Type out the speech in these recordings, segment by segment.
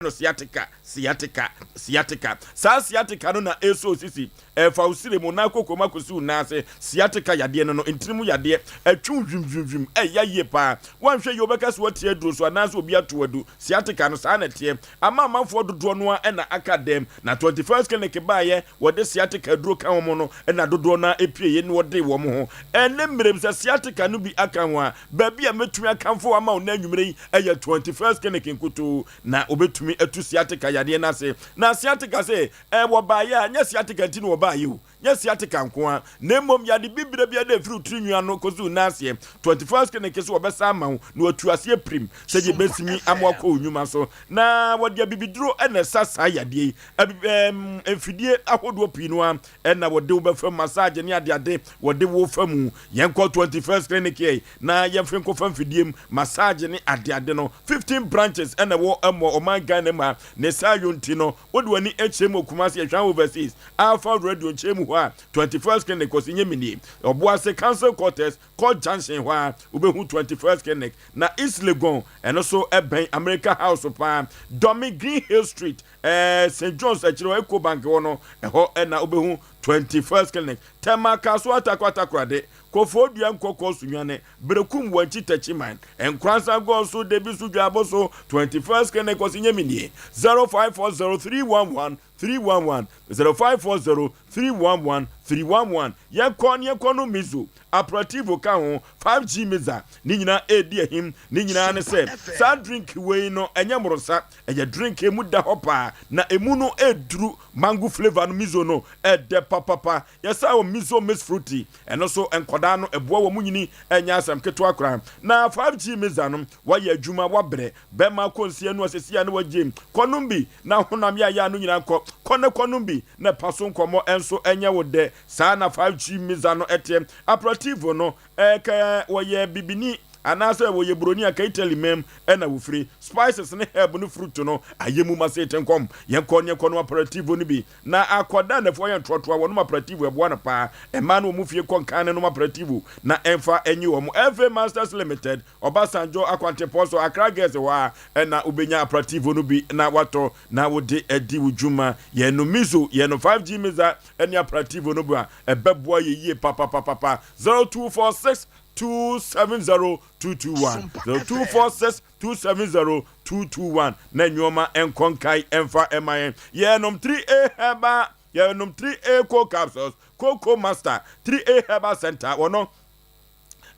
no sciatica, sciatica, sciatica. Saa sciatica no na ɛsɔ wo sisi, ɛfa wo srɛ mu, nan koko mu akɔsi wo nan ase. Sciatica yadeɛ no no, ntini mu yadeɛ, ɛtwe wo hwimhwimhwim, ɛya yie paa. Woanhwɛ yie wobɛka sɛ woate aduro so anaasɛ obi ato wo adu. Sciatica no, saa na ɛteɛ. Ama amanfoɔ dodoɔ no ara na aka dɛm. Na 21st Clinic baeɛ, wɔde sciatica aduro ka wɔn no, na dodoɔ no ara pieeɛ na wɔdee wɔn ho. Ɛnnɛ mmerɛ mu, sɛ sciatica no bi aka ho a, baabi a mɛtumi akamfo ama wo nnɛ anwummerɛ yi yɛ 21st Clinic nkutoo na wɔbɛtumi atu sciatica yadeɛ no ase. Na sciatica se, eh, wɔbaeɛ a, nyɛ sciatica nti na wɔbaeɛ o, nyɛ sciatica nko ara, na mmom yade bibire biara a ɛfiri wo tiri nwi ano kɔsi wo nan aseɛ. 21st Clinic se wɔbɛsa ama wo na wɔatu aseɛ pirim sɛdeɛ ɛbɛsimi ama woakɔ wo nnwuma so. Na wɔde abibiduro na ɛsa saa yadeɛ yi. Abib, eh, mfidie ahodoɔ pii no ara na wɔde wo bɛfa mu, massage ne adeade wɔde wo fa mu. Yɛnkɔ 21st Clinic yɛ na yɛmfe nkɔfa mfidie mu, massage ne adeade no. 15 branches na ɛwɔ mmɔ ɔman Ghana mu ha. Ne saa yɔ nti no, wode w'ani kyerɛ mu wɔ Kumasi, Ɛhwan Overseas, Alpha Radio nkyɛn mu hɔ a, 21st Clinic kɔsi Nyemenie, Ɔboase Council Quarters, Court Junction hɔ a, wobɛhu 21st Clinic. Na East Legon, ɛno nso ɛbɛn America House paa, Dome Green Hill Street, Ɛɛ St John's akyiri hɔ, Ecobank hɔ no, ɛhɔ na wobɛhu 21st Clinic. Tema, Kasoa, Tarkwa, Takoradi, Kofoɔ Dua, Nkɔkɔɔ, Sunyani, Berekum, Wankyi, Techiman, Nkoransa, Goaso, Debisu, Dwaboso, 21st Clinic, Ɔse Nyɛ Me Nie, 0540 311 311, 0540 311 311. Yɛnkɔ ne yɛnkɔ no Mizo, Aperitivo ka ho, 5G Miza, ne nyinaa ɛredi ahim. Ne nyinaa ne sɛ, saa drink wei no, ɛnyɛ mmorosa. Ɛyɛ drink a emu da hɔ paa na emu no ɛduru mango flavour no miso no ɛdɛ papapa. Yɛsan wɔ miso mix fruity ɛno nso nkwadaa no ɛboa wɔn nyini ɛnyɛ asɛm ketewa koraa. Na 5G mixer no wayɛ adwuma wabrɛ bɛma akɔ nsia nu asɛsi a na wagyem kɔ nom bi na honam yaayaa no nyinaa nkɔ kɔ na kɔ nom bi na ɛpa so nkɔmmɔ nso ɛnyɛ wo dɛ. Saa na 5G mixer no ɛteɛ. Aperitivo no Ɛka wɔyɛ bibini anaasɛ wɔyɛ buroni a ka Italy man mu na wɔfiri. Spices ne herb ne fruit no ayɛ mu ma sɛ yɛtɛnkɔm. Yɛnkɔ ne yɛnkɔ nom aperitivo no bi. Na akwadaa nnɛfoɔ yɛ ntoatoa wɔnom aperitivo ɛboa no paa. Mmaa no wɔn fie kɔ nkan no nom aperitivo na ɛmfa nyi wɔn. FA Masters Limited, Obasanjo akwantempɔn so, Accra Girls hɔ ara na wobɛnya aperitivo no bi na watɔ na wode adi wo dwuma. Yɛnom miso, yɛnom 5G mixer ne aperitivo no bi a ɛbɛboa yɛ yie papapapapa. 0246 270 221 0246 270 221 na nneɛma nkɔ nkae ɛmfa ɛma yɛn. Yɛnom 3A herbal, yɛnom 3A co capsules, Coco Master, 3A Herbal Center, wɔno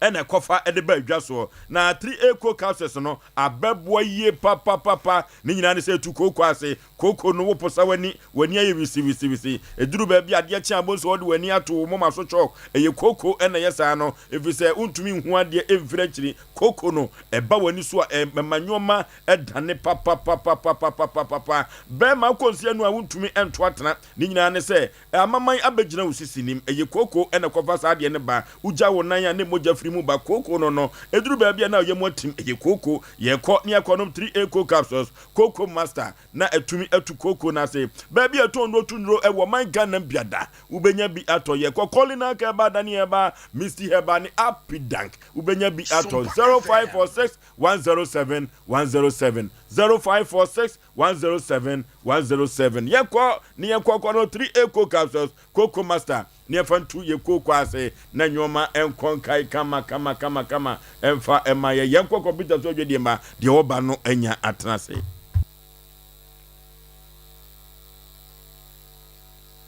ɛna ɛkɔfa de ba adwa soɔ. Na 3A co capsules no abɛboa yie papapapa. Ne nyinaa ne sɛ ɛtu kooko ase. Kooko no woposa w'ani, w'ani ayɛ wisiwisiwisi. Ɛduru baabi a adeɛ kye a wobɛhu sɛ wɔde w'ani ato wo moma so chalk. Ɛyɛ kooko na ɛyɛ saa no, ɛfiri sɛ wontumi nhu adeɛ mfiri akyiri. Kooko no, ɛba w'ani so a, ɛma nneɛma dane papapapapapapapa. Bɛrima wokɔ nsia nu a wontumi nto atena. Ne nyinaa ne sɛ Amaman abɛgyina wo sisi nim. Ɛyɛ kooko na ɛkɔfa saa adeɛ no ba. Wogya wo nan a ne mogya firi mu ba. Kooko no no, ɛduru baabi a na ɔyam atim. Ɛyɛ kooko. Yɛkɔ ne yɛkɔnom 3A Co capsules, Kooko Master, na atumi atu kooko no ase. Baabi a ɛtɔn nnuro tu nnuro wɔ ɔman Ghana mu biada, wobɛnya bi atɔ. Yɛkɔ Colinac Herbal, Dani Herbal, Misty Herbal ne Apidank, wobɛnya bi atɔ. 0546 107 107, 0546 107 107 Yɛnkɔ ne yɛnkɔ kɔ no 3 A co capsules Coco Master ne yɛmfa ntu yɛ kooko ase na nnoɔma nkɔ nkae kama kama kama kama ɛmfa ɛma yɛ Yɛnkɔ kɔmputa so adwadie ma deɛ ɔba no anya atena ase.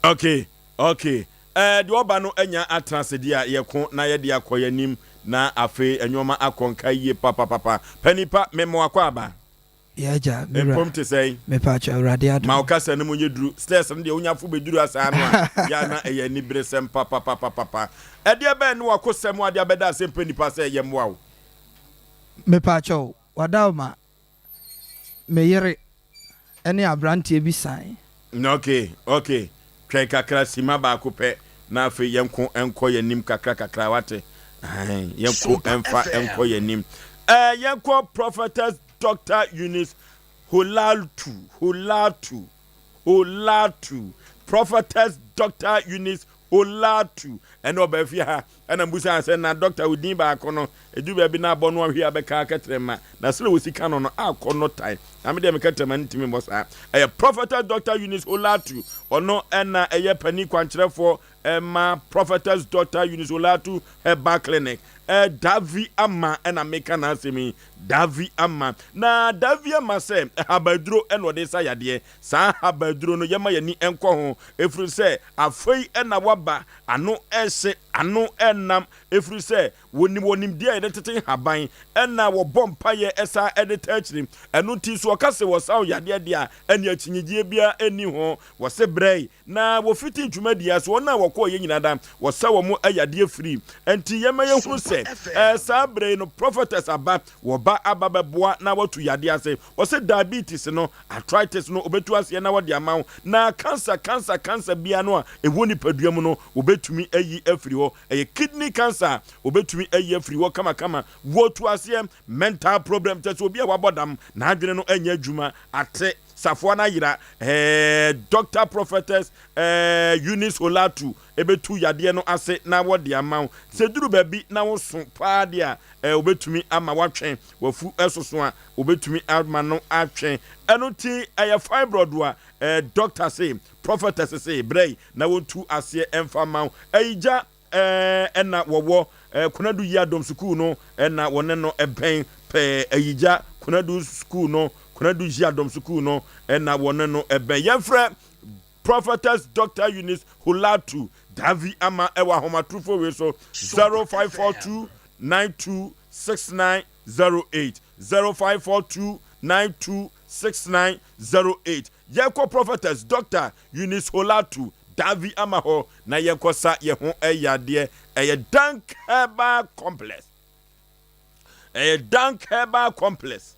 Ok ok eh, deɛ ɔba no anya atena ase deɛ a yɛko na yɛde akɔ yɛn anim na afei nnoɔma akɔ nkae yie papapapa. Panin pa mema wakɔ aba. Yɛ agya, me wura. Mpom te sɛn? Mepaakyɛw, Awurade adom. Ma wo kasa no mu nyɛ duru. Stairs no deɛ wonya fo bɛduru asaa no a, yɛ a na ɛyɛ aniberesɛm papapapapa. Ɛdeɛ bɛn ne w'akosɛm a wode abɛda ase mpɛ nnipa sɛ yɛmmoa wo? Mepaakyɛw, w'adaoma, me yere ne abranteɛ bi san. Ok, ok, twɛn kakra, simma baako pɛ na afei yɛnko nkɔ yɛn anim kakra kakra, wate? Ahan, yɛnko mfa nkɔ yɛn anim. Ɛɛ, yɛnkɔ Prophetess Doctor Eunice Holaltu, Holaltu, Holaltu, Prophetess Doctor Eunice Olatu ɛne ɔbaa fie ha ɛna mbusaa sɛ na doctor wo din baako no ɛduru baabi na abɔ no ahwie abɛka kɛtrɛma na sɛdeɛ wɔsi ka no no akɔ no tan na me deɛ me kɛtrɛma no ntumi mmɔ saa. Ɛyɛ Prophetess Doctor Eunice Olatu ɔno ɛna ɛyɛ panin kwankyerɛfoɔ ɛma Prophetess Doctor Eunice Olatu Herbal Clinic. Ɛ Davi Ama ɛna meka n'asɛm yi Davi Ama na Davi Ama sɛ habaduro ɛna ɔde sa yadeɛ. Saa habaduro no yɛma yɛni nkɔ ho ɛfiri sɛ afei na waba, ano rehye, ano renam, ɛfiri sɛ wɔnim wɔ nimdeɛ a yɛde tete nhaban na wɔbɔ mpaeɛ san de taa akyire. Ɛno nti so wɔka se wɔsa wo yadeɛ deɛ a, ɛnneɛ akyinnyegyeɛ biara nni ho. Wɔse brɛe na wɔfiti dwumadie ase, wɔn a wɔkɔeɛ nyinaa da wɔsa wɔn yadeɛ firi. Ɛnti yɛma yɛhunu sɛ saa berɛ yi no prophetess aba, wɔba aba bɛboa na wɔatu yadeɛ ase. Wɔse diabetes no, arthritis no obetu aseɛ na wɔde ama wo, na cancer, cancer, cancer biara no a ɛwɔ nipadua mu no wɔbɛtumi ayi afiri hɔ. Ɛyɛ kidney cancer a wɔbɛtumi ayi afiri hɔ kamakama. Wɔtu aseɛ mental problem, kyerɛ sɛ obi a wabɔ dam, n'adwene no nyɛ adwuma, ate, safoa no ayera. Ɛɛ Doctor Prophetess ɛɛ Eunice Olatu ɛbɛtu yadeɛ no ase na wɔde ama wo. Sɛ ɛduru baabi na woso paa deɛ a, ɛɛ wɔbɛtumi ama woatwe Wafu soso a obetumi ama no atwe. Ɛno nti ɛyɛ fibroid a eh, doctor se, prophetess se brɛ yi na wɔntu aseɛ mfa mma wo. Ayigya eh, ɛna wɔwɔ eh, Konadu Yiadom sukuu no ɛna wɔne no ɛbɛn pɛɛ. Ayigya Konadu sukuu no, Konadu Yiadom sukuu no ɛna wɔne no ɛbɛn. Yɛmfrɛ Prophetess Doctor Eunice Hulatu Davi ama ɛwɔ ahomatorofo wei so 0542 92 6908 0542 92 6908 Yɛkɔ Prophetess Doctor Eunice Holatu Davi ama hɔ na yɛnkɔ sa yɛ ho yadeɛ. Ɛyɛ Dank Herbal Complex. Ɛyɛ Dank Herbal Complex.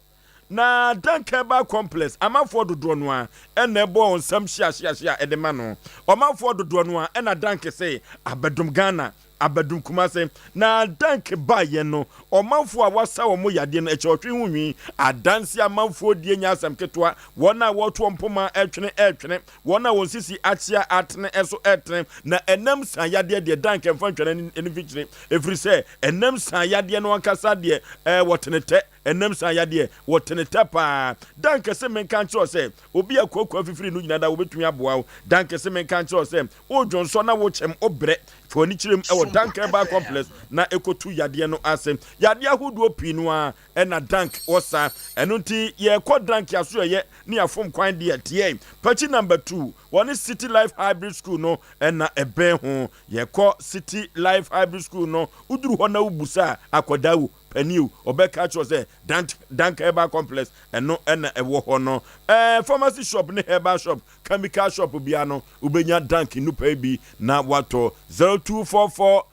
Na Dank Herbal Complex amanfoɔ dodoɔ no ara ɛna ɛbɔ wɔn nsam hyeahyeahyea ɛde ma no. Ɔmanfoɔ dodoɔ no ara ɛna Dank se abɛdom Ghana Abadum Kumase na Dank baeɛ no, ɔmanfoɔ a wɔasa wɔn yadeɛ no akyiri ɔtwe ho nwi, adanse amanfoɔ die nyɛ asɛm ketewa, wɔn a wɔretoɔ mpoma retwene retwene, wɔn a wɔn sisi akyea atene nso retene, na ɛnam san yadeɛ deɛ Dank mfa ntwa n'ani mfikyire, ɛfiri sɛ ɛnam san yadeɛ no ankasa deɛ ɛɛ wɔtene tɛ, ɛnam san yadeɛ wɔtene tɛ paa. Dank se menka nkyerɛ wo sɛ obi a kooko afifiri no nyina da wɔbɛtumi aboa wo. Dank se menka nkyerɛ wo sɛ wodwonsɔ na wokyɛm wobrɛ. Fa w'ani kyerɛ mu wɔ Dank Herbal Complex na ɛkɔtu yadeɛ no ase. Yadeɛ ahodoɔ pii no ara na Dank wɔ sa. Ɛno nti yɛrekɔ Dank asoɛeɛ ne yɛafom kwan deɛ teɛ. Pakyi Number 2, wɔne City Life Hybrid School no na ɛbɛn ho. Yɛkɔ City Life Hybrid School no, woduru hɔ na wobusa a, akwadaa o, panin o, ɔbɛka akyerɛ wo sɛ Dank, Dank Herbal Complex, ɛno na ɛwɔ hɔ no. Ɛɛ, pharmacy shop ne herbal shop Chemical shop biara no wobɛnya dank nnupa yi bi na woatɔ. 0244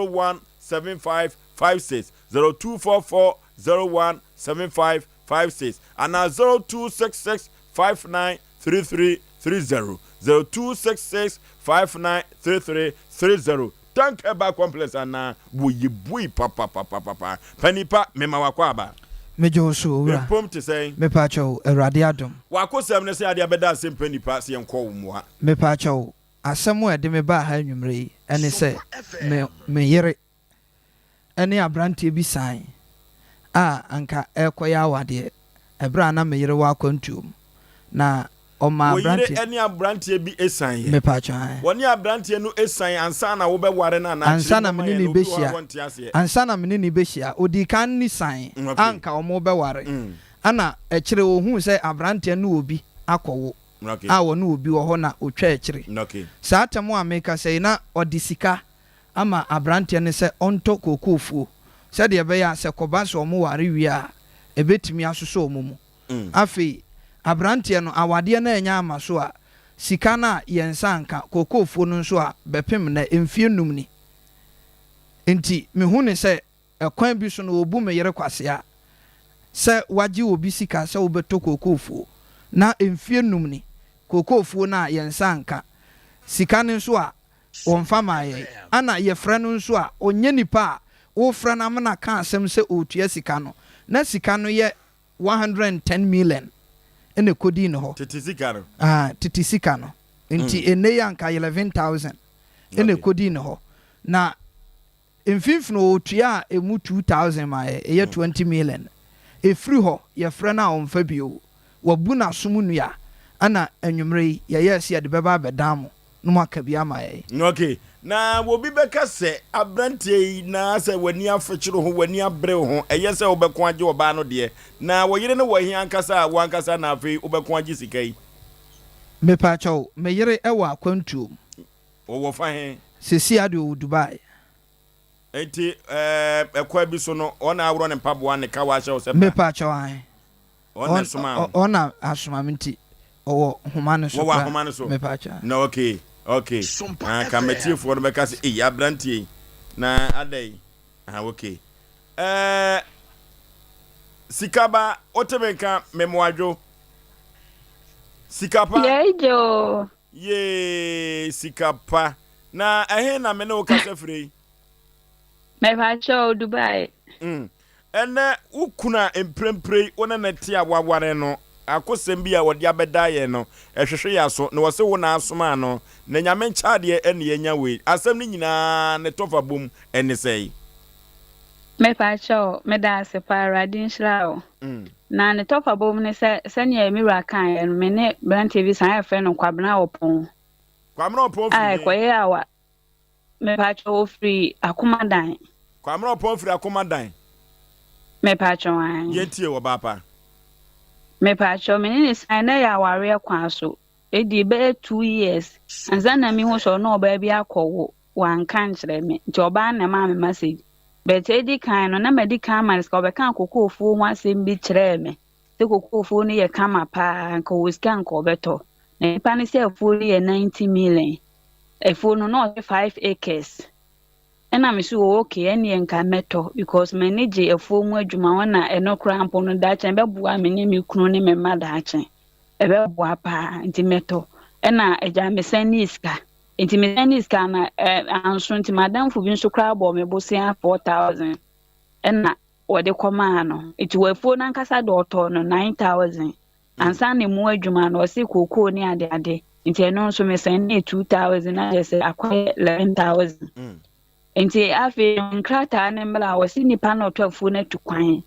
01 75 56, 0244 01 75 56 anaa 0266 59 33 30, 0266 59 33 30. Dank Herbal Complex anaa wɔyɛ bui papapapapa. Panipa mema wakɔ aba. Megye wo so, owura. Mpom te sɛn? Mepaakyɛw, Awurade adom. W'akosɛm ne sɛ adeɛ abɛda ase mpɛ nipa sɛ yɛnkɔ wo mmoa. Mepaakyɛw, asɛm a ɛde me baa ha anwummere yi ne sɛ me me yere ne aberanteɛ bi san a anka ɛrekɔyɛ awadeɛ ɛberɛ a na me yere wɔ akwantuo mu na ɔmaa Wo yere aberanteɛ. ne aberanteɛ bi san yɛ. Mepaakyɛw, ae. Wɔne aberanteɛ no san ansa na wobɛware no anaa? Ansa Kyerɛ na mu me ma ne yɛn no na obi wɔ hɔ a rebɛhyia. wɔnte aseɛ. Ansa na me ne no rebɛhyia, ɔdii kan ne san a anka wɔrebɛware. Ɛna akyire ɔhuu sɛ aberanteɛ no ne obi akɔwo a ɔne obi wɔ hɔ na ɔtwaa akyire. Saa atɛm a merekasa yi, na ɔde sika ama aberanteɛ no sɛ ɔntɔ kookoofuo sɛdeɛ ɛbɛyɛ a sɛ kɔba sɛ wɔware wie a, ɛbɛtumi asosɔ wɔn mu. Afei, aberanteɛ no, awadeɛ no annya amma so a, sika no a yɛn nsa anka, kookoofuo no nso a, bɛpem nnɛ, mfeɛ nnum ni. Enti, mehu no sɛ ɛkwan bi so no, wɔbu me yere kwasea sɛ wagye obi sika sɛ wobɛtɔ kookoofuo, na mfeɛ nnum ni, kookoofuo no a yɛn nsa anka, sika no nso a, wɔmfa maa yɛn. Ɛna yɛfrɛ no nso a, ɔnyɛ nipa a wofrɛ no amena ka asɛm sɛ ɔretua sika no, na sika no yɛ 110 million na ɛkɔdii ne hɔ. Tete sika no. Ah, tete sika no. Nti ɛnnɛ yi anka 11,000. Ɛna ɛkɔdii ne hɔ. Na mfimfini ɔtuaa ɛmu 2000 maa yɛ, ɛyɛ 20 million. Ɛfiri hɔ, yɛfrɛ no a ɔmfa bio. Wabu n'asom nnua. Ɛna anwummerɛ yi, yɛyɛɛ sɛ yɛde bɛba abɛdan mo na moaka bi ama yɛn. Ok, na obi bɛka sɛ, Aberanteɛ yi, na sɛ w'ani afekyere ho, w'ani abere wo ho, ɛyɛ sɛ wobɛko agye ɔbaa no deɛ. Na wo yere no wɔ he ankasa a wo ankasa na afei wobɛko agye sika yi? Mepakyɛw, me yere wɔ akwantuo mu. Ɔwɔ fa he? Seesei ara deɛ ɔwɔ Dubai. Enti ɛɛ, ɛkwan bi so no, ɔna aworɔ ne mpaboa ne kawa ahyɛ wo sɛ bra? Mepakyɛw, ae. Ɔno na ɛsomaa wo? Ɔno na asoma me nti ɔwɔ nhoma no so Wɔwɔ koraa. ahoma no so? Mepakyɛw. Na okay, okay. Ah, ka matiefoɔ no bɛka sɛ, ei, aberanteɛ yi, na adɛn? Ah, okay. Ɛɛ, Sikaba, wote me nka, memoadwo. Sikapa. Yɛi gye o. Yee, Sikapa. Na ɛhe na me ne wo kasa firi yi? Mepakyɛw, Dubai. Mm. Ɛnnɛ, wo kunu a mprempren wo ne no te a woaware no, akosɛm bi a ɔde abɛda yɛn no, ɛhwehwe yɛn aso, na ɔse wo na asomaa no, na Nyame nkyɛadeɛ na yɛanya wei. Asɛm no nyinaa ne tɔfa bom ne sɛn? Mepakyɛw, meda ase paa, Awurade nhyira wo. Na ne tɔfa bom ne sɛ, sɛnea me wura kaeɛ no, me ne beranteɛ bi san a yɛfrɛ no Kwabena Ɔpɔn. Kwabena Ɔpɔn A firi he? ɛkɔyɛɛ awa, Mepakyɛw ofiri Akomadan. Kwamina Ɔpɔn firi Akomadan. Mepakyɛw aane. Yɛn tie ɔbaa pa. Mepakyɛw me ne no san na ɛyɛ awareɛ kwan so. Ɛdii bɛyɛ 2 years ansa na mehu sɛ ɔne ɔbaa bi akɔwo wanka ankyerɛ me nti ɔbaa no na ɛmaa me message. But ɛdi kan no na madi kan ama no sika ɔbɛkaa kokofuo ho asɛm bi kyerɛɛ me sɛ kokofuo no yɛ kama paa nka ɔwɔ sika nka ɔbɛtɔ. Na nipa no sɛ afuo no yɛ 90 million. Afuo no na ɔse 5 acres ɛna me se oh okay ɛneɛ nka mɛtɔ because m'ani gye afuo mu adwuma ho na ɛno koraa mpo no daakye ɛbɛboa me ne me kunu ne me mma daakye ɛbɛboa paa nti mɛtɔ ɛna agya mesan ne sika nti mesan ne sika na anso nti madamfo bi nso koraa bɔɔ me bosea 4000 ɛna wɔde kɔmaa no nti wɔ afuo no ankasa de ɔtɔɔ no 9000 Ansa na emu adwuma no ɔse kookoo ne ade ade nti ɛno nso me sɛndee 2000 na kyerɛ sɛ akɔyɛ 11000 mm. Nti afei nkrataa no mmra a ɔse nipa na ɔtɔ afuo no atu kwan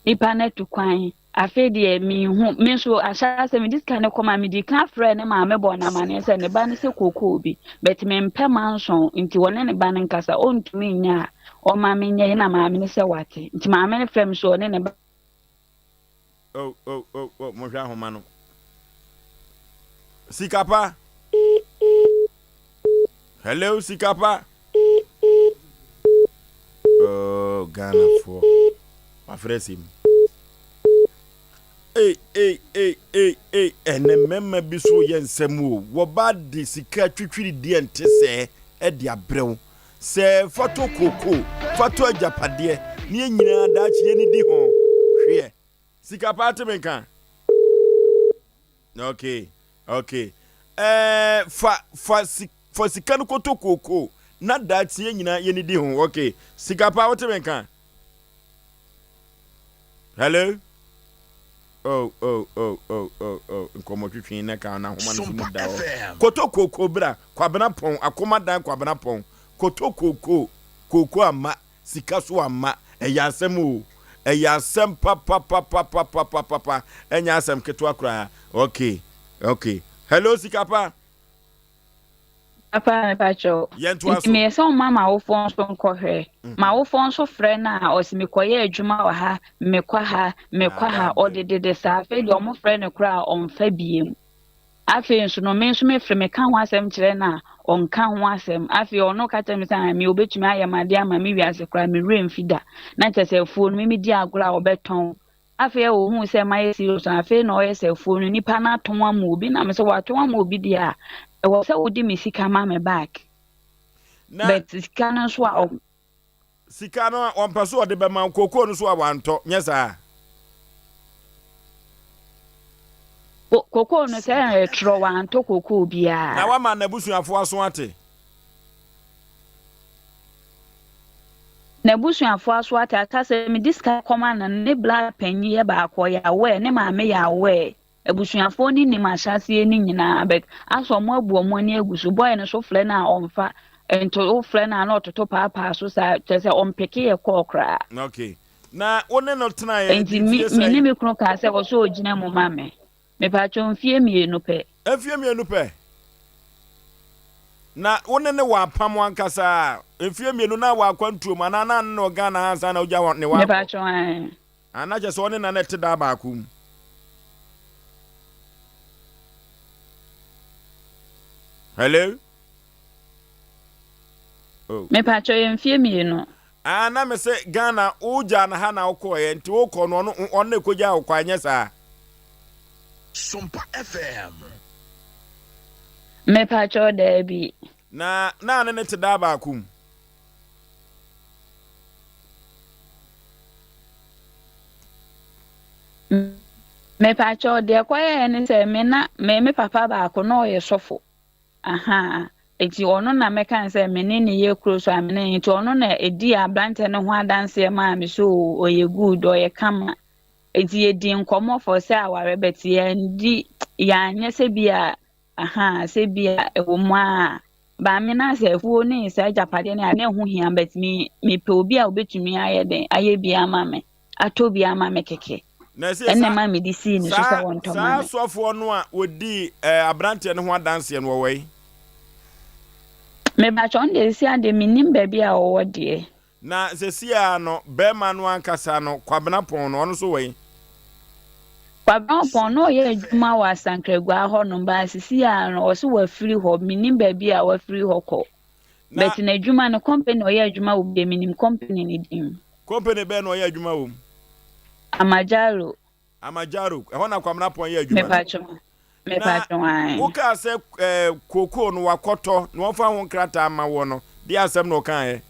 nipa no atu kwan afei deɛ menhu me nso ahyɛ sɛ mede sika no kɔma mede ka frɛ ne maame bɔ no amaneɛ sɛ ne ba no sɛ kookoo bi but mempɛ manson nti wɔne ne ba no nkasa ɔntumi nyɛ a ɔma menyɛ na maame no sɛ wate nti maame no frɛ me so ɔne ne ba Oh, oh, oh, oh, monhwɛ ahoma no. Sikapa. Hello, Sikapa. Oh, Ghanafoɔ. Wafrɛ sim. Ei, ei, ei, ei, ei, ɛnɛ mmarima bi so yɛ nsɛm o. Wɔba de sika twitwiri deɛ nte sɛɛ ɛde abrɛ wo. Sɛ fa tɔ kookoo, fa tɔ agyapadeɛ, ne yɛn nyinaa daakye yɛnidi ho. Hweɛ. Sika paa te me nka. Okay, okay. Ɛɛ fa fa si fa sika no kɔtɔ kookoo na daakye yɛn nyinaa yɛnidi ho. Okay. Sika paa wote me nka. Hello? Oh, oh, oh, oh, oh, oh. Nkɔmmɔtwetwe na ka na ahoma no so mu da hɔ. Kɔtɔ kookoo bra. Kwabena pɔn, akoma dan kwabena pɔn. Kɔtɔ kookoo, kookoo amma, sika so amma. Ɛyɛ asɛm o. Ɛyɛ asɛm papapapapapapapa. Ɛnyɛ asɛm ketewa koraa. Okay, okay. Hello, Sikapa. Papa mepakyɛw. Yɛntoa Nti so. meyɛ sɛ ɔma m'awofoɔ nso nkɔhwɛ. M'awofoɔ nso frɛ no a ɔse mekɔyɛ adwuma wɔ ha, mekɔ ha, mekɔ ha. Naadaa Ɔde brɛ. dede saa. Afei deɛ ɔmo frɛ no koraa a ɔmfa biem. Afei nso no me nso mefrɛ meka ho asɛm kyerɛ no a ɔnka ho asɛm. Afei ɔno ka kyerɛ me sɛ ah me obetumi ayɛ m'adeɛ ama me wiase koraa me werɛ mfi da. Na kyerɛ sɛ afuo no me medi agorɔ a ɔbɛtɔn. Afei a ohuu sɛ mayɛ serious no, afei na ɔyɛ sɛ afuo no nipa no atɔn ama obi na me sɛ watɔn ama obi deɛ a ɛwɔ sɛ wode me sika ma me back. Na But sika no nso a ɔ sika no a ɔmpɛ so ɔde bɛma wo, kookoo no so a wantɔ, nyɛ saa? Kokoo no sɛ ɛtrɔ wantɔ kokoo Na biara. wama n'abusuafoɔ aso ate. N'abusuafoɔ aso ate aka sɛ mede sika kɔma no ne bla panyin yɛ baako ɔyɛ aware ne maame yɛ aware. Abusuafoɔ no nim ahyɛaseɛ no nyinaa but asɛ ɔmo abu ɔmo ani agu so. Boy no so frɛ no a ɔmfa, nto wofrɛ no a na ɔtoto paapaa so saa, kyerɛ sɛ ɔmpeke yɛ call koraa. Okay. Na wo ne no tenaeɛ Nti di me mfie me ne sɛn? me kunu kaa sɛ ɔsɛ ɔgyina mu ma me. Mepakyɛw mfie mienu pɛ. Mfie mienu pɛ? Na wo ne no wɔ apam ankasa a, mfie mienu na wɔ akwantuo mu anaa na ne no wɔ Ghana ha ansa na wogya ne hɔ akɔ? Mepakyɛw ae. Ah, na kyerɛ sɛ ɔne na na ɛte dan baako mu. Hello? Oh. Mepakyɛw yɛ mfie mienu. Ah, na me se Ghana wogyaa no ha na wokɔɔeɛ nti wokɔ no ɔno ɔno na ɛkɔgyaa wo kɔ anyɛ saa? Sompa FM. Mepakyɛw daabi. Na na ne ne te daa baako mu. Mepakyɛw deɛ ɛkɔyɛɛ ne sɛ me na me me papa baako na ɔyɛ sɔfo. Ahaa, enti ɔno na mɛka no sɛ me ne no yɛ kuro so a me ne nti ɔno na ɛdii aberanteɛ no ho adanseɛ maa me so oo ɔyɛ good ɔyɛ kama enti yɛdii nkɔmmɔ for sɛ aware but yɛandi yɛanyɛ sɛ bi a ahaa sɛ bi a ɛwɔ mu a baa me na sɛ afuo ne saa agyapadeɛ no a na ɛho hia but me mepɛ obi a obɛtumi ayɛ dɛn ayɛ bi ama me atɔ bi ama me kɛkɛ. Na ɛsɛ Ɛnna saa ɛma mede sii ne so sɛ saa wɔntɔ mma saa me. sɔfoɔ no a wɔdii ɛɛ aberanteɛ no ho adanseɛ no ɔwɔ he? Mepakyɛ ɔno deɛ seesei ara deɛ mennim baabi a ɔwɔ deɛ. Na seesei ara no barima no ankasa no Kwabena Pɔn no ɔno nso wɔ he? Kwabena Pɔn na ɔyɛ adwuma wɔ Asankraguaa hɔnom but seesei ara no ɔse wafiri hɔ mennim baabi a wafiri hɔ kɔ. Na But n'adwuma no company a ɔyɛ adwuma wɔ mu deɛ menim company no din. Company bɛn na ɔyɛ adwuma wɔ mu? Amajaro. Amajaro, ɛhɔ na Kwamina Pɔn yɛ adwuma no. Mepatwo, Na mepatwo ae. wokaa sɛ eh, kookoo no wakɔtɔ na wɔmfa ho nkrataa mma woɔ no, deɛ asɛm na ɔkaeɛ?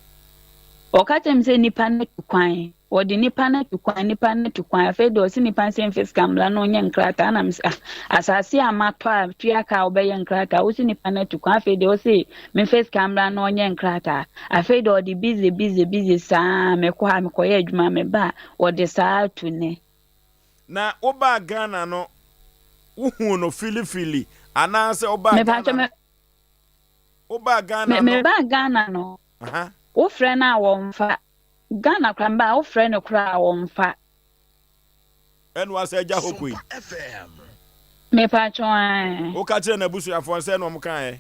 Ɔka kyerɛɛ me sɛ nipa no atu kwan, wɔde nipa no atu kwan, nipa no atu kwan, afei deɛ ɔse nipa no sɛ mfa sika mmra na ɔnyɛ nkrataa, na mese ah, asase a matɔ a tua ka a wobɛyɛ nkrataa, wose nipa no atu kwan, afei deɛ ɔse memfa sika mmra na ɔnyɛ nkrataa. Afei deɛ ɔde busy busy busy saa mekɔ a mekɔyɛ adwuma meba a wɔde saa tu nnɛ. Na wobaa Ghana no wohuu no filifili anaasɛ wobaa Mepakyɛ Ghana me no wobaa me Ghana no mebaa Ghana no aha. wofrɛ no a wɔmfa Ghana koraa mebaa wofrɛ no koraa a wɔmfa. Ɛna wasa agya hɔ koi. Mepakyɛw ae. Woka kyerɛɛ n'abusuafoɔ no sɛn na wɔn kaeɛ?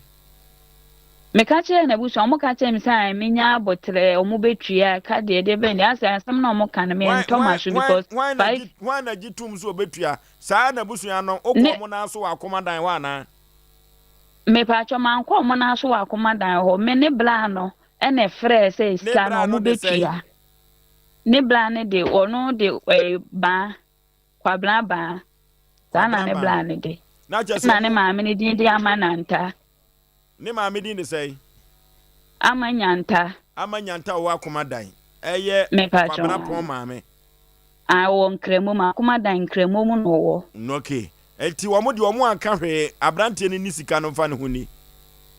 Meka kyerɛɛ n'abusua, wɔn ka kyerɛɛ me sɛ ae menya aboterɛ, wɔn bɛtua ka deɛ deɛ bɛn deɛ asɛ asɛm na wɔn ka no Hwan mentɔ hwan m'aso hwan because hwan na five gye hwan na gye tom sɛ ɔbɛtua? Saa n'abusua no wokɔ ne wɔn nan so wɔ akomadan hɔ anaa? Mepakyɛw mankɔ wɔn nan so wɔ akomadan hɔ, me ne bra no ɛna ɛfrɛɛ sɛ Ne sika no bra no wɔn de sɛn? bɛtua. Ne bra no de ɔno de ɛɛ baa, Kwabena baa. Saa na Kwabena ne baa. bra no de. Na kyerɛ sɛ Ɛna ne ɔmo. maame no din de Ama Nanta. Ne maame din de sɛn? Ama Nyanta. Ama Nyanta a ɔwɔ Akomadan. Ɛyɛ Mepakyɛw Kwabena Pɔn ae. maame. Ae ɔwɔ Nkramo mu, Akomadan Nkramo mu na ɔwɔ. Ok. Nti wɔn deɛ wɔn anka hwee, abranteɛ no nni sika no mfa ne ho nni.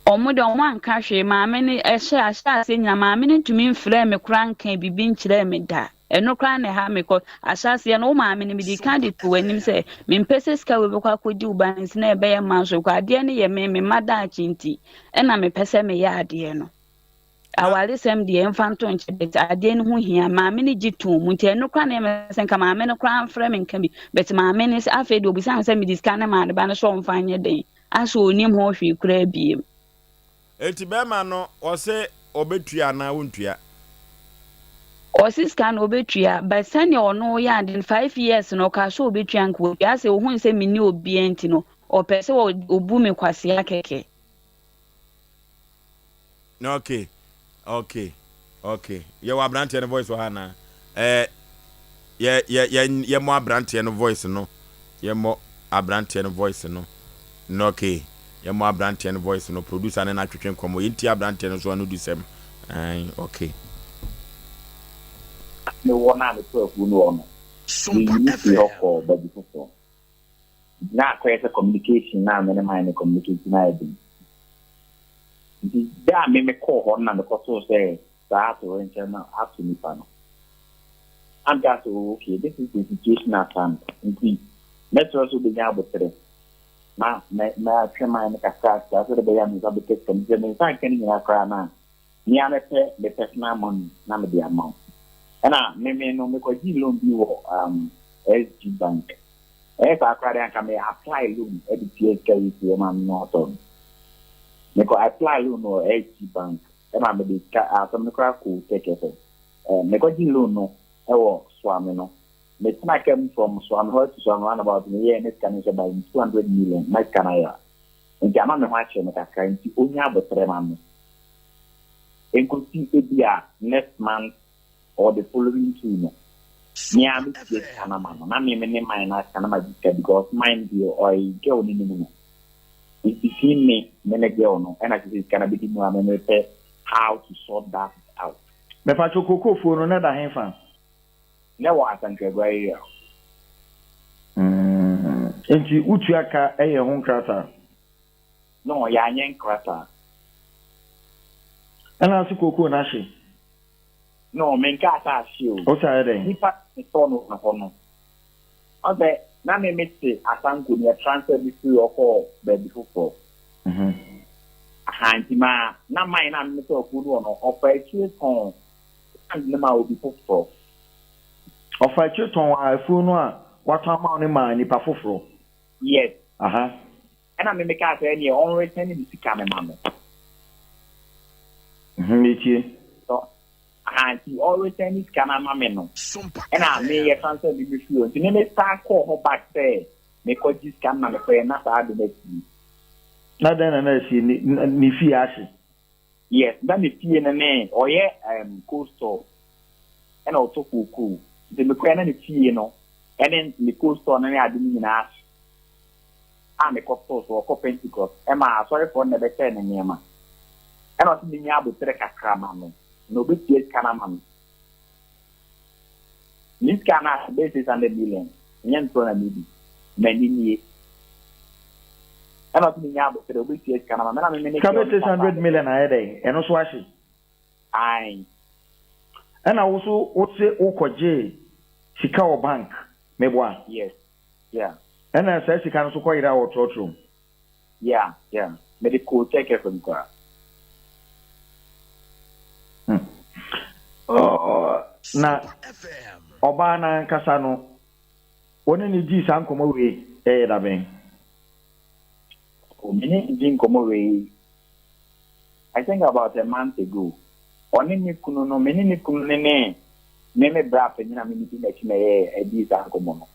Wɔn deɛ wɔn anka hwee, maame no ɛhyɛ ahyɛ aseɛ nyinaa maame no ntumi mfrɛɛ me koraa nkaa biribi nkyerɛɛ me da. Ɛno koraa na ɛha me kɔ ahyɛ aseɛ no wo maame no mede kan de to w'anim sɛ mempɛ sɛ sika wei bɛkɔ akɔdi wo ba nti na ɛbɛyɛ mma nso kɔ adeɛ no yɛ me me mma daakye nti ɛna mepɛ sɛ meyɛ adeɛ no. Awaresɛm deɛ yɛmfa nto nkyɛn but adeɛ no ho hia. Maame no gye too mu nti ɛno koraa na ɛyɛ me sɛ nka maame no koraa mfrɛ me nka bi but maame no sɛ afei deɛ ɔbisa me sɛ mede sika no maa ne ba no sɛ ɔmfa nyɛ dɛn asɛ ɔnnim ho hwee koraa biem. Enti bɛrima no ɔse ɔbɛtua anaa ɔntua? Ɔse sika no ɔbɛtua but sɛdeɛ ɔno yɛ ade no 5 years no ɔkaa sɛ ɔbɛtua nka ɔtua asɛ ɔhunu sɛ menni obiara nti no ɔpɛ sɛ ɔbu me kwasea kɛkɛ. Okay okay okay yɛwɔ aberanteɛ no voice wɔ ha anaa ɛɛ yɛ yɛ yɛ yɛmmɔ aberanteɛ no voice no yɛmmɔ aberanteɛ no voice no no okay yɛmmɔ aberanteɛ no voice no producer ne no atwetwe nkɔmmɔ yɛntie aberanteɛ no so ano du sɛm ɛn okay. Mewɔ no a metɔ afuo no wɔ no, Sompa meyi no firi hɔ FM. kɔɔ baabi foforɔ. Na akɔyɛ sɛ communication no a me ne man no communicate no ayɛ den. Nti da a me mekɔɔ hɔ no na mekɔtoo sɛ saa atoyerɛnkyɛm no ato nipa no. Na mekaa sɛ oh okay this is the situation at hand. Nti. Mɛsrɛ sɛ wobɛnya aboterɛ na matwe man no kakrakra sɛdeɛ ɛbɛyɛ a me nsa bɛka sika no. Sɛ me nsa anka ne nyinaa koraa no a, me ara mɛpɛ me personal money na mede ama wo. Ɛna me me no mekɔgyee loan bi wɔ um, SG Bank. Ɛyɛ saa koraa deɛ anka me apply loan de tua sika yi si ɛma me no atɔ no. Mekɔ apply loan wɔ SG Bank ɛma mede sika asɛm no koraa kɔɔ Tech FM. Eh, mekɔgyee loan no ɛwɔ Suame no. Metena car mu from Suame hɔ to Suame roundabout meyɛɛ ne sika no nso bae 200 million na sika no ayera. Nti ama me ho akyere me kakra nti onya aboterɛ ma me. Nkosi ebia next month or the following two no me ara metua sika no ama no na me me ne mine no aka na magye sika because mine deɛ ɔyɛ girl no nim no. It's between me me ne girl no ɛna kyerɛ sɛ sika no abɛdi mu a me mepɛ how to sort that out. Mepatwo kokofuo no na ɛda henfa? Na ɛwɔ Asankragua area hɔ. Mm, nti wotua ka yɛ ho nkrataa? No, yɛanyɛ nkrataa. Ɛna ase kookoo no ahye? No, menkaa sɛ ahye o. Wo sɛ ayɛ dɛn? Nipa na metɔɔ no wɔ hɔ no. Ɔn sɛ na me mete Asanko no, yɛ transfer me firi hɔ kɔɔ baabi foforɔ. Aha, nti ma na man no a me metɔɔ afuo no wɔ no, ɔfaa akyire tɔn land no maa obi foforɔ. Ɔfaa akyire tɔn afuo no a watɔn ama wo no maa nipa foforɔ? Yes. Aha. Ɛna me mekaa sɛ ɛneɛ ɔnresɛne me sika no ma me. Mhm, metie. So, aha, nti ɔresɛne sika no ama me no, ɛna me yɛ transfer me me firi hɔ. Nti me me san kɔɔ hɔ back sɛ mekɔgye sika no na mekɔyɛ na saa ade no asie. Na dɛn na na asie? Ne, ne fie ahye? Yes, na ne fie no ne ɔyɛ um, cold store ɛna ɔtɔ kookoo. Nti mekɔɛ na ne fie no ɛne ne cold store no ne ade no nyinaa ahye. A mekɔtoo so, ɔkɔ Pentecost ɛma asɔrefoɔ no na ɛbɛkyɛɛ no nneɛma. Ɛna ɔse menya aboterɛ kakra ma no na ɔbɛtua sika no ama me. Ne sika no a ɛbɛyɛ 600 million, ɛnyɛ ntorɔ na medi, m'ani nie. Ɛna ɔse menya aboterɛ, ɔbɛtua sika no ama me. Ɛna me me ne Sika girl bɛyɛ no kasa 600 million ayɛ dɛn? Ɛno so ahye? Ae. Ɛna wo so wose wokɔgyee sika wɔ bank, meboa? Yes, yeah. Ɛna saa sika no so kɔ yera wɔ trɔtrɔ mu. Yeah, yeah. Mede koo Tech FM koraa. Hmm. Oh, na ɔbaa no ankasa no, wo ne no dii saa nkɔmmɔ wei ɛyɛ da bɛn? Oh, me ne no dii nkɔmmɔ wei I think about a month ago. Ɔne ne kunu no, me ne ne kunu no ne me me bra panyin a me ne di n'akyi na ɛyɛ ɛdii saa nkɔmmɔ no.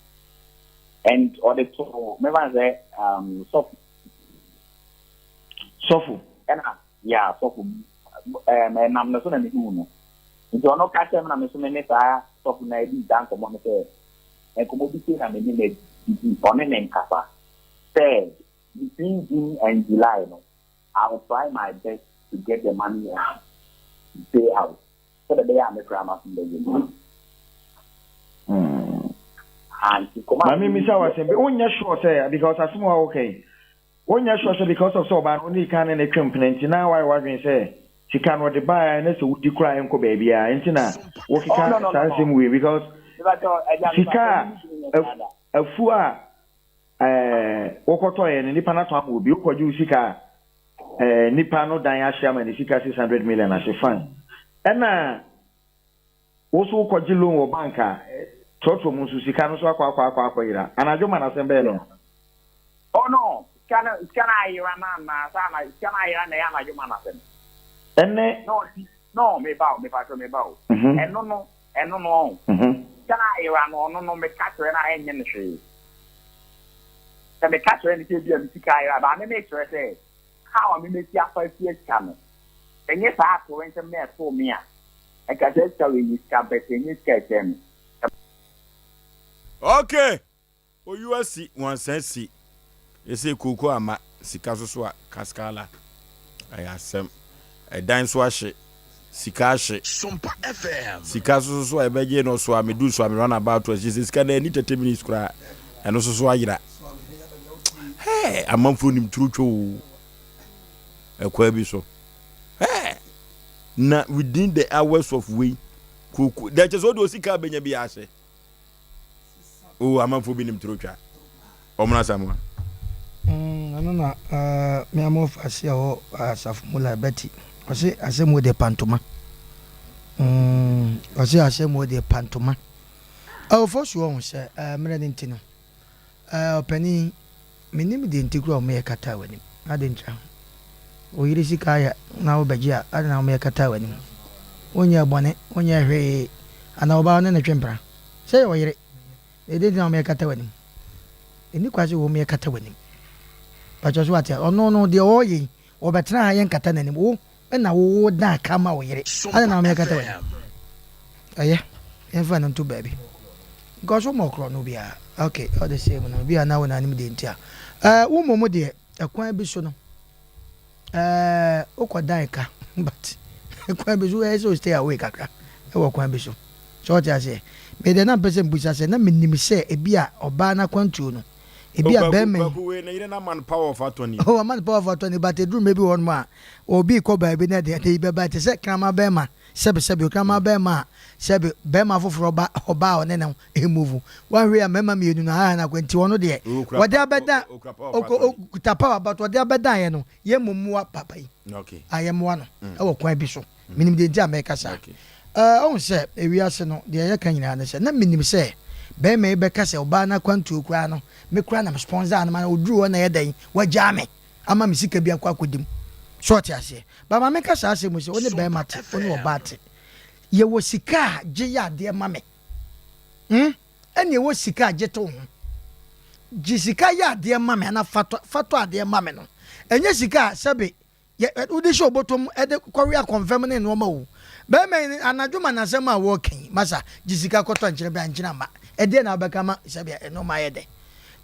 And ɔde to mɛfa no sɛ um, sɔfo. Sɔfo. Ɛna yeah, sɔfo um, ɛnam no so na mehu no. Nti ɔno ka kyerɛ me na me so me ne saa sɔfo na ɛdii saa nkɔmmɔ no sɛ nkɔmmɔ bi sei na me ne no adi nti ɔne me nkasa sɛ between June and July no I will try my best to get the money and pay out sɛdeɛ ɛbɛyɛ a me koraa m'asom bɛyɛ mu. Ah, nti kɔma Maame misa wo asɛm bi, wonyɛ sure sɛ because asɛm a woka yi, wonyɛ sure sɛ because of sɛ ɔbaa no wonii kan ne no twe mpena nti na wayɛ w'adwene sɛ sika no ɔde baeɛ na sɛ wodi koraa ɛnkɔ baabiara nti na Oh, wokeka no, no, no, saa no. nsɛm wei because Mebatɔ, agya, sika mebatɔ, me ne a nyɛ saa da. afuo a ɛɛ wokɔtɔeɛ no nipa no atɔn ama obi wokɔgye wo sika a ɛɛ nipa no dan ahye ama ne sika 600 million ahye fine ɛna wo so wokɔgye loan wɔ bank a trɔtrɔ mu nso sika no so akɔ akɔ akɔ akɔ yera anadwo ma n'asɛm bɛyɛ no. Oh no, sika no sika no ayera na na saa na sika no ayera na ɛyɛ anadwo ma n'asɛm. Ɛnɛ. No, no, meba o, mepa kyɛw meba o. Ɛno no, ɛno no ɔn. Sika no ayera no, ɔno no meka kyerɛ no a ɛnyɛ no hwee. Sɛ meka kyerɛ no sɛ ebia me sika ayera, baa me mekyerɛ sɛ how a me mesi afa atua sika no, ɛnyɛ saa atoyerɛnkyɛm na ɛtoo me a, nka saa sika wei yɛ sika but ɛnyɛ sika a ɛkyɛn me. Okay! Oyu asi, wansa asi. Yɛsɛ kooko ama, sika so so a, kaskala. Ɛyɛ asɛm. Ɛdan so ahye, sika ahye. Sompa FM. Sika so so a ɛbɛgye no so a medu so a me run about ahye sɛ sika no ani 30 minutes koraa ɛno so so ayera. Hey, amanfoɔ nim turo two o. Ɛkwaa bi so. Hey, na within the hours of wei kooko. Dɛ kyɛ sɛ wode osika abɛnya bi ahye. O amanfoɔ bi nim turo twa. Ɔmono Asamoah. Mm, ɛno na uh, me ama ɔfa ase a ɔwɔ asafo mu la Betty. Ɔse asɛm wɔ deɛ pantoma. Mm, ɔse asɛm wɔ deɛ pantoma. Ɔfo so ɔho sɛ uh, mmerɛ no nti no, uh, ɔpanin, menim deɛ nti kura ɔmo yɛ kataa w'anim. Ade ntra. Wo yere sika ayɛ na wobɛgye a, ade na ɔmo yɛ kataa w'anim. Wonyɛ bɔne, wonyɛ hwee, anaa ɔbaa ne ne twe mpena. Sɛ yɛ ɔyere, na ɛdɛn nti na ɔmo yɛ kata w'anim? Ɛnni kwan sɛ wɔn yɛ kata w'anim. Pakyɛ so wate a? Ɔno no deɛ ɔreyɛ yi, ɔbɛtena ha yɛnkata n'anim. Wo na wo wo dan aka ma wo yere. Adɛn na wɔn yɛ kata w'anim? Ɛyɛ, yɛmfa no nto baabi. Because wo mmɔ korɔ no biara. Okay, all the same no, bi a na wo na anim deɛ nti a. Ɛɛ, wo mmom deɛ, ɛkwan bi so no, Ɛɛ wokɔ dan ka but kwan bi so ɛyɛ sɛ o stay away kakra ɛwɔ kwan bi so. So ɔte aseɛ? Me deɛ na mpɛ sɛ mbusa sɛ na menim sɛ ebi a ɔbaa n'akwantuo no ebi a bɛrima yi. Kwaku wei ne yere no ama no power of attorney. Oh ama no power of attorney but eduru mmerɛ bi wɔ hɔnom a obi rekɔ baabi na ɛde yi bɛba te sɛ kraman bɛrima sɛbe sɛbe okraman bɛrima a sɛbe bɛrima foforɔ ba ɔbaa a ɔne no move wanhwɛ yi a mmarima mmienu no ha na nti ɔno deɛ wɔde abɛda okuta power but wɔde abɛdan yɛ no yɛ mmom mmoa papa yi a yɛ mmoa no mm. ɛwɔ kwan bi so mm. menim deɛ nti a mɛka saa ɔhu sɛ ewiase no deɛ yɛka nyinaa ne sɛ na menim sɛ bɛrima yi bɛka sɛ ɔbaa no akwantuo koraa no me koraa na me sponsor no ma no ɔduru hɔ na yɛ dɛn wagyaa me ama me sika bi akɔ akɔdi mu so ɔte aseɛ ba ma meka saa asɛm mu sɛ wo ne bɛrima te wo ne ɔbaa te yɛwɔ sika a gye yɛ adeɛ ma me Hmm? Ɛne ɛwɔ sika a gye to ho. Gye sika yɛ adeɛ ma me anaa fa tɔ fa tɔ adeɛ ma me no. Ɛnyɛ sika a sɛbe yɛ wode hyɛ obotom de kɔwe akɔmfɛm ne nnoɔma o. Bɛrima yi anadwo ma n'asɛm a wɔreka yi, masa gye sika kɔtɔ nkyene bra nkyene amma. Ɛdeɛn na wobɛka ma sɛbe nnoɔma ayɛ dɛ?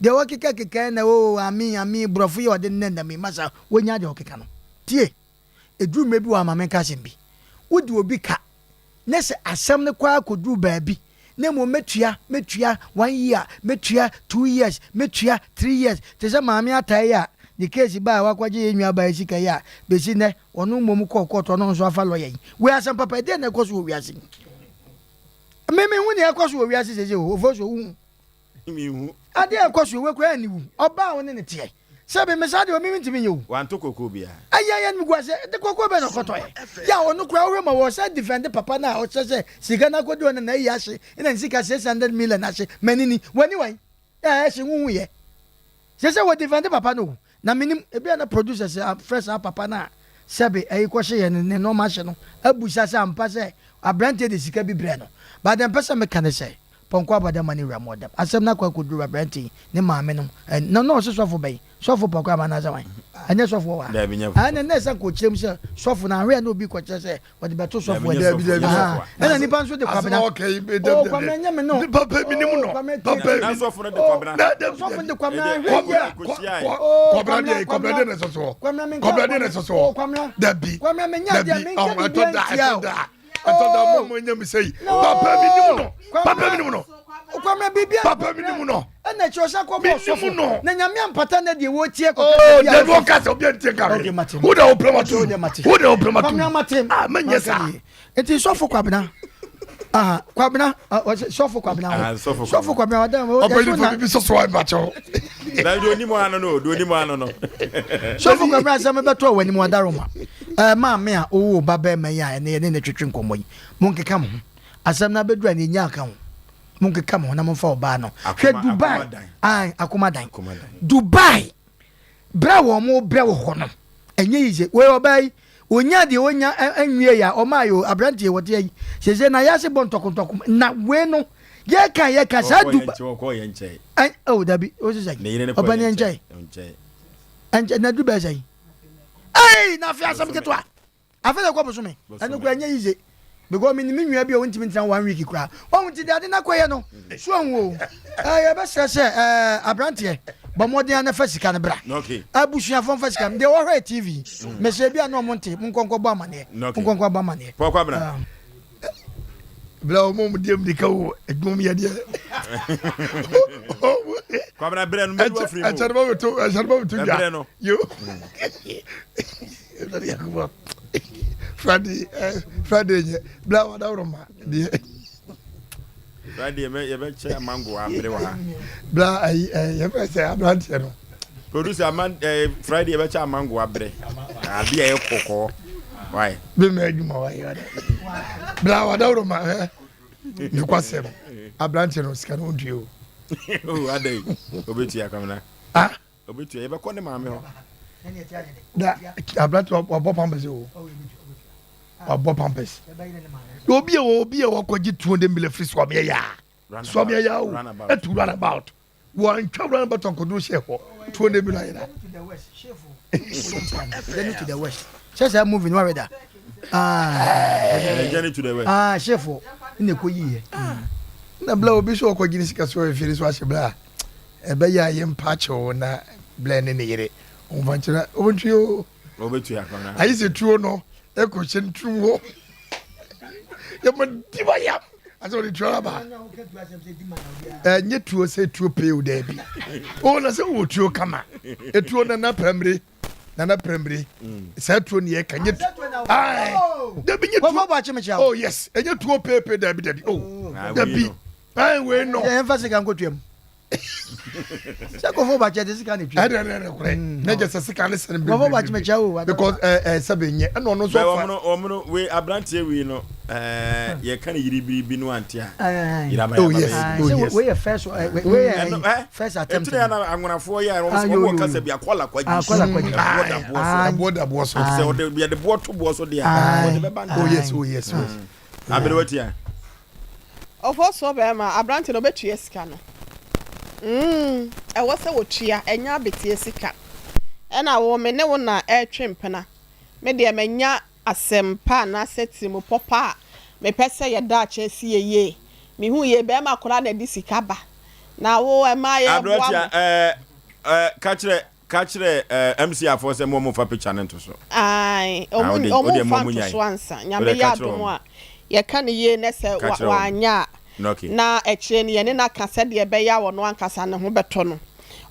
Deɛ wɔkeka keka yi na oo amee amee borɔfo yi a ɔde nenam yi masa wɔnya deɛ ɔkeka no. Tie! Ɛduru mmerɛ bi wɔ ha ma menka asɛm bi. Wode obi ka na sɛ asɛm no kɔ ara kɔduru baabi na mmom mɛtua, mɛtua one year, mɛtua 2 years, mɛtua 3 years, te sɛ maame ataa yi a ne case baa a wakɔgye yɛn nuabaa yi sika yi a bɛsi nnɛ ɔno mmom kɔɔ court ɔno nso afa lawyer yi. Wei asɛm papa ɛdeɛn na ɛkɔ so wɔ wiase yi? Me menhu nea ɛkɔ so wɔ wiase seesei o, Ofosu wohu? Menhu. Adeɛ a ɛkɔ so wei koraa aniwu. Ɔbaa a wo ne no teɛ. Sɛ me me saa deɛ ɔme mentumi nyɛ o. Wantɔ koko biara. Ɛyɛ yɛ no gu ase de koko bɛ na ɔkɔtɔ yɛ. Yɛ a ɔno koraa wohwɛ ma wɔ sɛ defend papa no a ɔkyerɛ sɛ sika no akɔdi ɔno na ayi ahye na ne sika 600 million ahye m'ani ni. W'ani wan? Ɛɛ ɛhye wohu yɛ. Sɛ sɛ wɔ defend papa no o. Na menim ebi a na producers afrɛ saa papa no a sɛbe ɛyi kɔhye yɛ ne ne nneɛma ahye no abusa sɛ ampa sɛ aberanteɛ de sika bi brɛ no. But deɛ mpɛ sɛ meka ne sɛ Pɔnkɔ abɔdam ma ne wura mu ɔdam. Asɛm no akɔ akɔduru aberante yi ne maame nom. Ɛ, na na ɔse sɔfo bɛn? Sɔfo pɔnkɔ ama anaasɛ wan? Ɛnyɛ sɔfo wɔ ha? Daabi, nyɛ Ɛɛ, na na ɛsɛ kɔkyerɛ mu sɛ sɔfo no ahwɛ a na obi kɔkyerɛ sɛ ɔde bɛto sɔfo Daabi, nyɛ anim. sɔfo, nyɛ Ahaa, sɔfo a. ɛna nipa nso de Asɛm Kwabena. a ɔka yi, dabi, Oh, dabi, Kwabena dabi. nyɛ me no. Nipa pɛ menim Oh, no. Kwabena Papa tie. yi. Na sɔfo no de Oh, Kwabena. Na, dabi, sɔfo no dabi. de Kwabena Ɛdeɛ, ahwɛ yie a. kɔhyiae. Oh, Kwabena Kwabena, deɛ, Kwabena Kwabena. deɛ na ɛsɛ soɔ. Kwabena menka Kwabena deɛ na bɔne. ɛsɛ Oh, soɔ. Kwabena. Dabi, Kwabena menyɛ adeɛ, dabi. menka Ɔho, biribiara ɛtɔ da, ntia ɛtɔ o. da. Ɛtɔ da, Oh. mo mo nyɛ me sɛyi. No. Papa mi nim no. Papa mi nim no. Kwabena biribiara Papa mi nim no. ɛna kyerɛ sɛ akɔbɔ Menim ɔsɔfo no. na nyame ampata na deɛ wɔtie Oh, dabi ɔka sɛ obi antie nka Okay, hwee. mate. Wo na wopɛ ma Okay, wo tum. deɛ mate. Wo na wopɛ ma tum. Kwabena mate. Ah, menyɛ Manka saa. nie. Nti sɔfo Kwabena aha Kwabena ah, ɔsɛ sɔfo Kwabena Ah, hɔ sɔfo sɔfo Kwabena ɔda Ɔpɛ yɛsɛ nipa na bibi sɔsɔ wa mpakyɛw. Na deɛ onim ano no, deɛ onim ano no. sɔfo Kwabena asɛm bɛtɔ wɔ anim adaroma ɛɛ maame a ɔwɔ ba bɛrima yi a ɛne yɛne ne twetwe nkɔmmɔ yi monkeka mo ho asɛm no abɛduru a ne ɛnya aka ho monkeka mo ho na momfa ɔbaa no hwɛ Akoma- Dubai akoma dan. ai akoma dan Akoma dan. Dubai berɛ a wɔn brɛ wɔ hɔ no ɛnyɛ yi sɛ wei ɔbaa yi onya deɛ onya nwie yɛ a ɔmaa yɛ o aberanteɛ wɔte ayi sese na yɛase bɔ ntɔkontɔko na wei no yɛka yɛka saa Ɔkɔɔ yɛn Dubai nkyɛn, ɔkɔɔ yɛn nkyɛn. ɛn oh dabi o sisɛ Ne yere no kɔɔ ɔbɛn yɛn yɛn nkyɛn nkyɛn. ɛnkyɛn na du bɛɛ sɛn ɛy na afei asɛm ketewa afei na ɛkɔ bosome ɛno kora ɛnyɛ yize because mi ni mi nua bi a ontumi ntena one week kora ɔhun ti de ade na kɔyɛ no so ɔhun o ɛɛ yɛbɛsrɛ sɛ ɛɛ aberanteɛ bɔ mmɔden a nafa sika no bra Okay. abusuafo nfa sika no deɛ wɔhwɛ tv mɛsɛ bi a na ɔmo nte mo nkɔnkɔ bɔ amaneɛ Okay. mo nkɔnkɔ bɔ amaneɛ Paul Kwabena. Ah. Bla ɔmo mo deɛ mirika wo adwuma mu yɛ deɛ. Kwabena berɛ no mɛdu afiri mu. Ɛkyɛ no ba bɛto ɛkyɛ no ba bɛto dwa. Ɛberɛ no. Yo. Ɛwurade Yakubu. Friday ɛ Friday nyɛ bla wada woroma deɛ. Friday yɛbɛkyɛ amango abere wɔ ha. Bla ayi ɛ yɛfrɛ sɛ aberanteɛ no. Producer aman ɛ eh, Friday yɛbɛkyɛ amango abere. Ade a ɛyɛ kɔkɔɔ. Why? Bi mɛ adwuma wa yɛ dɛ. Bla wadawuro ma ɛ nokwasɛm aberanteɛ no sika no ɔntua o. Oh adai obetua kwamina. Ah. Obetua yɛbɛkɔ ne maame hɔ. Da aberante wabɔ pampers o. Wabɔ pampers. Na obi a obi a wakɔgye 200 million firi Suamia yaa. Suamia yaa o. Ɛtu runabout. Wantwa runabout ankɔduru hyɛ hɔ. 200 million ayera. Journey to the West. Sɛ saa movie no wahwɛ da. Ah. Journey to the West. Ah, shefo na ɛkɔ yiyɛ. Na bla obi so ɔkɔgye ne sika so efie so ahyɛ bla. Ɛbɛyɛ a yɛmpa kyɛw na Blair ne ne yere wɔmfa nkyerɛ wɔntwi o. Wɔbɛtua kɔnɔ. Ayi sɛ tuo no ɛkɔ hyɛ nturum hɔ. Yɛma di ma yam. Asɛ wɔde tuo aba. Ɛnyɛ tuo sɛ tuo pee o daabi. O na sɛ wɔ tuo kama. Etuo nana pɛmire nana pɛmire. Saa tuo ne yɛ ka nyɛ tuo. Ayi dabi nyɛ tuo. Oh yes ɛnyɛ tuo pee pee dabi dabi oh dabi. Ɛn wei no. Yɛn fa sika nkotua mu. Sɛ kɔfɔ ba kyɛ de sika na etua. Ɛdɛ ɛdɛ ɛdɛ korɛ. Ne gye sɛ sika ne sɛn bebree. Kɔfɔ ba kyɛ kyɛ o. Because ɛɛ ɛɛ sɛbi nyɛ ɛna ɔno nso fa. Bɛ wɔn wɔn no wei aberanteɛ wei no ɛɛ yɛ ka ne yiri biribi no ante a. Yiri Oh yes oh yes. Wei yɛ first wei yɛ first attempt. Ɛtiri yɛ na anwonafoɔ yɛ a wɔn wɔn kasa bi akɔla kwagyi. Akɔla kwagyi. Ɛboɔ da boɔ so. Ɛboɔ da boɔ so. Sɛ ɔde yɛde boɔ to boɔ so deɛ. Ɔde bɛba. Oh yes oh yes. Aberewa tia. Ɔfɔsoɔ bɛɛma, aberante no ɔbɛtua sika no. Mm, ɛwɔ sɛ wɔtua, ɛnyɛ abeteɛ sika. Ɛna wo, me ne wo na ɛretwe mpena. Me deɛ manya asɛm pa anaasɛ tirimupɔ pa a mepɛ sɛ yɛ daakye asi yɛ yie. Mehu yei, bɛɛma koraa na ɛde sika ba. Na wo, ɛmaa yɛreboa Aberewa mo. tia, ɛɛ, ɛɛ, ka kyerɛ Ka kyerɛ eh, MC afoɔ sɛ mo ɔmo nfa picture no nto so. Ae, Ah, ɔmo wode ɔmo wode mo nfa ɔmo nto nyae. so ansa. Nyame Wode yɛ ka kyerɛ adom wɔn. a, yɛka no yie nɛ sɛ Ka wa kyerɛ wɔn. wanyɛ a, Na okay. na akyire no yɛne no aka sɛdeɛ ɛbɛyɛ a ɔno ankasa ne ho bɛtɔ no.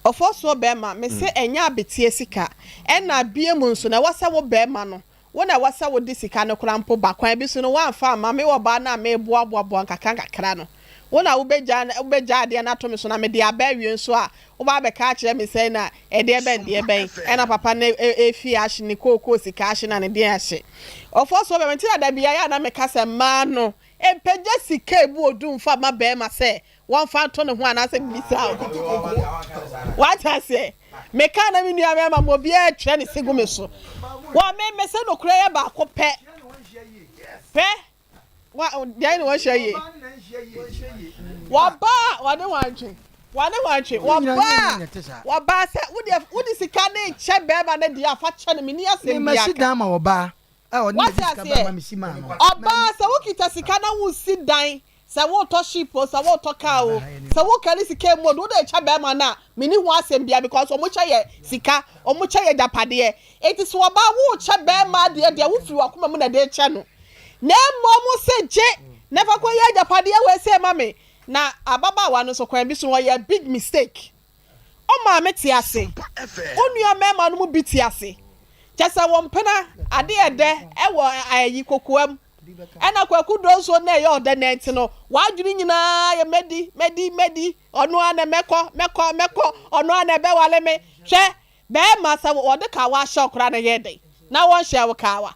Ɔfɔsuo bɛɛma, mese ɛnyɛ abeteɛ sika. Ɛna biom nso no, ɛwɔ sɛ wo bɛɛma no, Wo na ɛwɔ sɛ wode sika no koraa mpo ba. Kwan bi so no, woamfa amma me ɔbaa no a mereboaboaboa nkakrankakra no. Wo na wobɛgya wobɛgya adeɛ no ato me so na mede aba awie nso a, woba abɛka akyerɛ me sɛn na ɛdeɛ bɛn deɛ bɛn ɛna papa no efie ahye, ne kookoo sika ahye na ne deɛn ahye. Ɔfoɔ so bɛma nti na da biara yɛ a na meka sɛ mmaa no mpagya sika a ɛmu ɔdu mfa mma barima sɛ wɔmfa nto ne ho anaasɛ biribi saa o. Wate aseɛ? Meka na me nua mmarima ma obiara atwa ne se gu me so. Wɔ me me se nokorɛ yɛ baako pɛ. Pɛ. Wa deɛ ne wɔhyɛ yie. Wɔba a wɔne wɔn antwe. Wɔne wɔn antwe. Wɔba a wɔba sɛ wode wode sika ne kyɛ bɛrima no deɛ afa kyɛ no menni asɛm Mema si biara ka. dan ma ɔbaa a ɔne Wate mede sika bɛma aseɛ? mesi maa no. Ɔbaa sɛ wokita sika na wosi dan Sɛ woretɔ ship o, sɛ woretɔ car o, sɛ wo carry sika emu o, wode rekyɛ bɛrima no a, menni ho asɛm biara because wɔn kyɛ yɛ sika, wɔn kyɛ yɛ agyapadeɛ. Enti sɛ ɔbaa worekyɛ bɛrima adeɛ deɛ, wofiri w'akoma mu na ɛde rekyɛ no. Na mmom se gye na fa kɔyɛ agyapadeɛ wei sei ma me. Na ababaawa no nso kwan bi so no ɔyɛ big mistake. Wo maame te ase. Wo nua mmarima no mu bi te ase. Kyɛ sɛ wo mpena ade ɛdɛ wɔ ayi kokoam. Ɛna Kwaku Donsuo na ɛyɛ ɔdɛ na nti no w'adwene nyinaa yɛ mɛdi mɛdi mɛdi ɔno ara na mɛkɔ mɛkɔ mɛkɔ ɔno ara na ɛbɛwale me. Hwɛ bɛɛma sɛ wɔde kawa ahyɛ wo koraa na ɛyɛ dɛn na wɔnhyɛɛ wo kawa.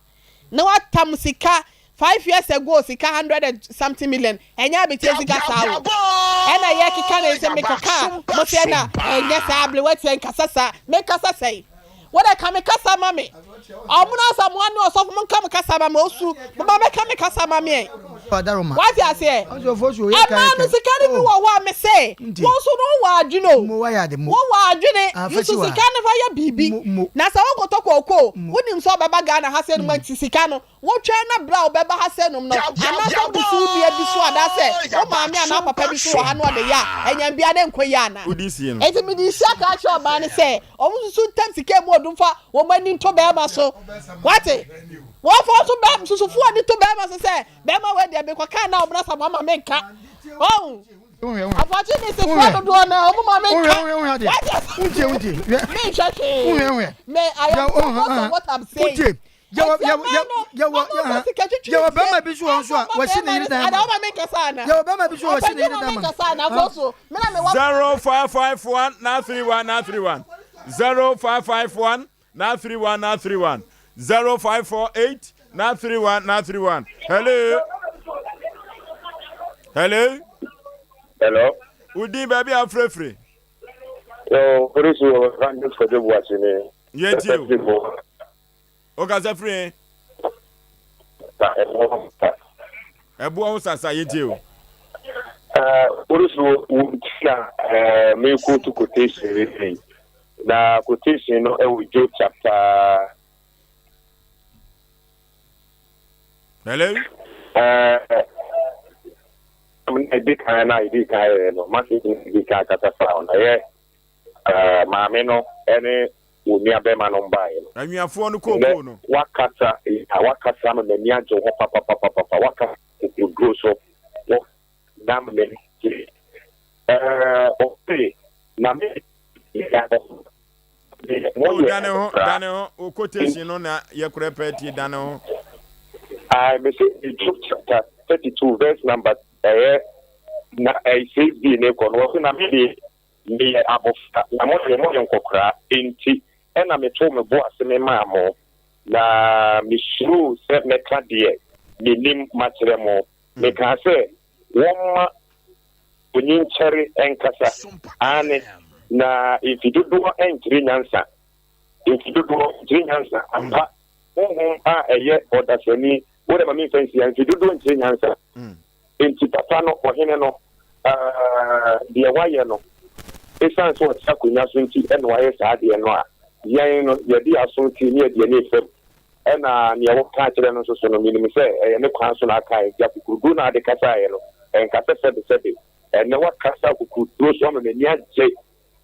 Na watam sika five years ago sika hundred and something million ɛnyɛ abeteɛ sika saa o ɛna yɛ keka ne nsɛm mekeka a mo sɛ na ɛnyɛ saa ablewa tia nkasa saa mekasa sɛn wo dɛ ka me kasa ma me ɔmo na asamoa ne ɔsɔfo mo nka me kasa ma me osu mo ma mɛka me kasa ma me ɛ wate aseɛ ɛmaa no sika no bi wɔ hɔ a me se wo nso no wowɔ adwene o wowɔ adwene yusu sika no fa yɛ biribi na sɛ wokɔtɔ kookoo wonim sɛ ɔbɛba Ghana ha sɛ nom nti sika no wotwɛn na berɛ a wobɛba ha sɛ nom no anaasɛ wode si wo nua bi so anaasɛ wo maame anaa papa bi so wɔ ha na ɔde yɛ a ɛnyɛ bia ne nkɔ yie anaa enti mede nhyia ka kyerɛ ɔbaa no sɛ wɔn susu ntam sika mu odum fa wɔn ani nto bɛrima so wate wɔn fa nso bɛrima susufoɔ ani to bɛrima so sɛ bɛrima wei deɛ mekɔka na ɔmena sa mo ama menka ɔn Afɔkye ne sefoɔ dodoɔ no ɔmo ma me nka. Wate ase? Wontie wontie. Me nhwɛ hwee. Me I am focused on what I'm saying. Wontie. Yɛwɔ Enti yɛwɔ mmaa no, yɛwɔ wɔn mpɛ sika twitwi yɛwɔ sie. bɛrima bi nso wɔ nso a Ɛna ɔma wasi ne bɛrima yere no dan ada ma. ɔma me nkasa ana? Yɛwɔ bɛrima bi nso wɔ wasi ne Ɔpɛgye yere ma dan me ma. nkasa ana? Afɔ so, me na mewɔ 0551 931 931 0551 931 931 0548 931 931 Hello Hello Hello. Wo din baabi a wofrɛfiri? Yo, Polisi wɔ Evangelist Kwadwo Boakye ni. Yɛntie o. Wokasa firi he? Sa ɛboɔ ho sa. Ɛboɔ ho sa sa yɛntie o. Polisi wɔ wo nti na me quote quotation wei sei. Na quotation no ɛwɔ Job chapter. Hello. Ɛɛ na ɛdi kan na ɛdi kan yɛ no message na ɛdi kan kasa fa ho na yɛ maame no ɛne wo nua bɛrima no baeɛ no. Anwiafoɔ no kookoo no. Wakasa wakasa ma m'ani agye ho papapapapa wakasa kokoduro so wɔ na m'ani gye. Ɛɛ ɔse na me Oh, dane ho, dane ho. Wo quotation no na yɛkorɛ pɛ tie dane ho. I me say Job chapter 32 verse number ɛyɛ na ɛyɛ 6b ne kɔ no wɔse na me deɛ meyɛ abɔfra na mo deɛ moyɛ nkɔkoraa enti ɛna metoo me bo ase memaa mo na mesuroo sɛ mɛka deɛ menim makyerɛ mo. Mekaa sɛ wɔmma onyinkyɛre nkasa, aane, na mfe dodoɔ nkyerɛ nyansa, mfe dodoɔ nkyerɛ nyansa, ampa, honhom a ɛyɛ ɔdasani, wo dɛ ma memfa nsi ha, mfe dodoɔ nkyerɛ nyansa. Enti papa no, ɔhene no, deɛ wayɛ no, ɛsiane sɛ ɔte akonnwa so nti na wayɛ saa adeɛ no a, yɛn no, yɛde yɛn aso tie ne yɛde yɛn ani fam, ɛna nea wɔka akyerɛ no nso so no, menim sɛ ɛyɛ ne kwan so na aka, enti akokoɔduro na ade kasaeɛ no, ɛnka sɛ sɛbesɛbe. Ɛnnɛ woakasa akokoɔduro so ama m'ani agye,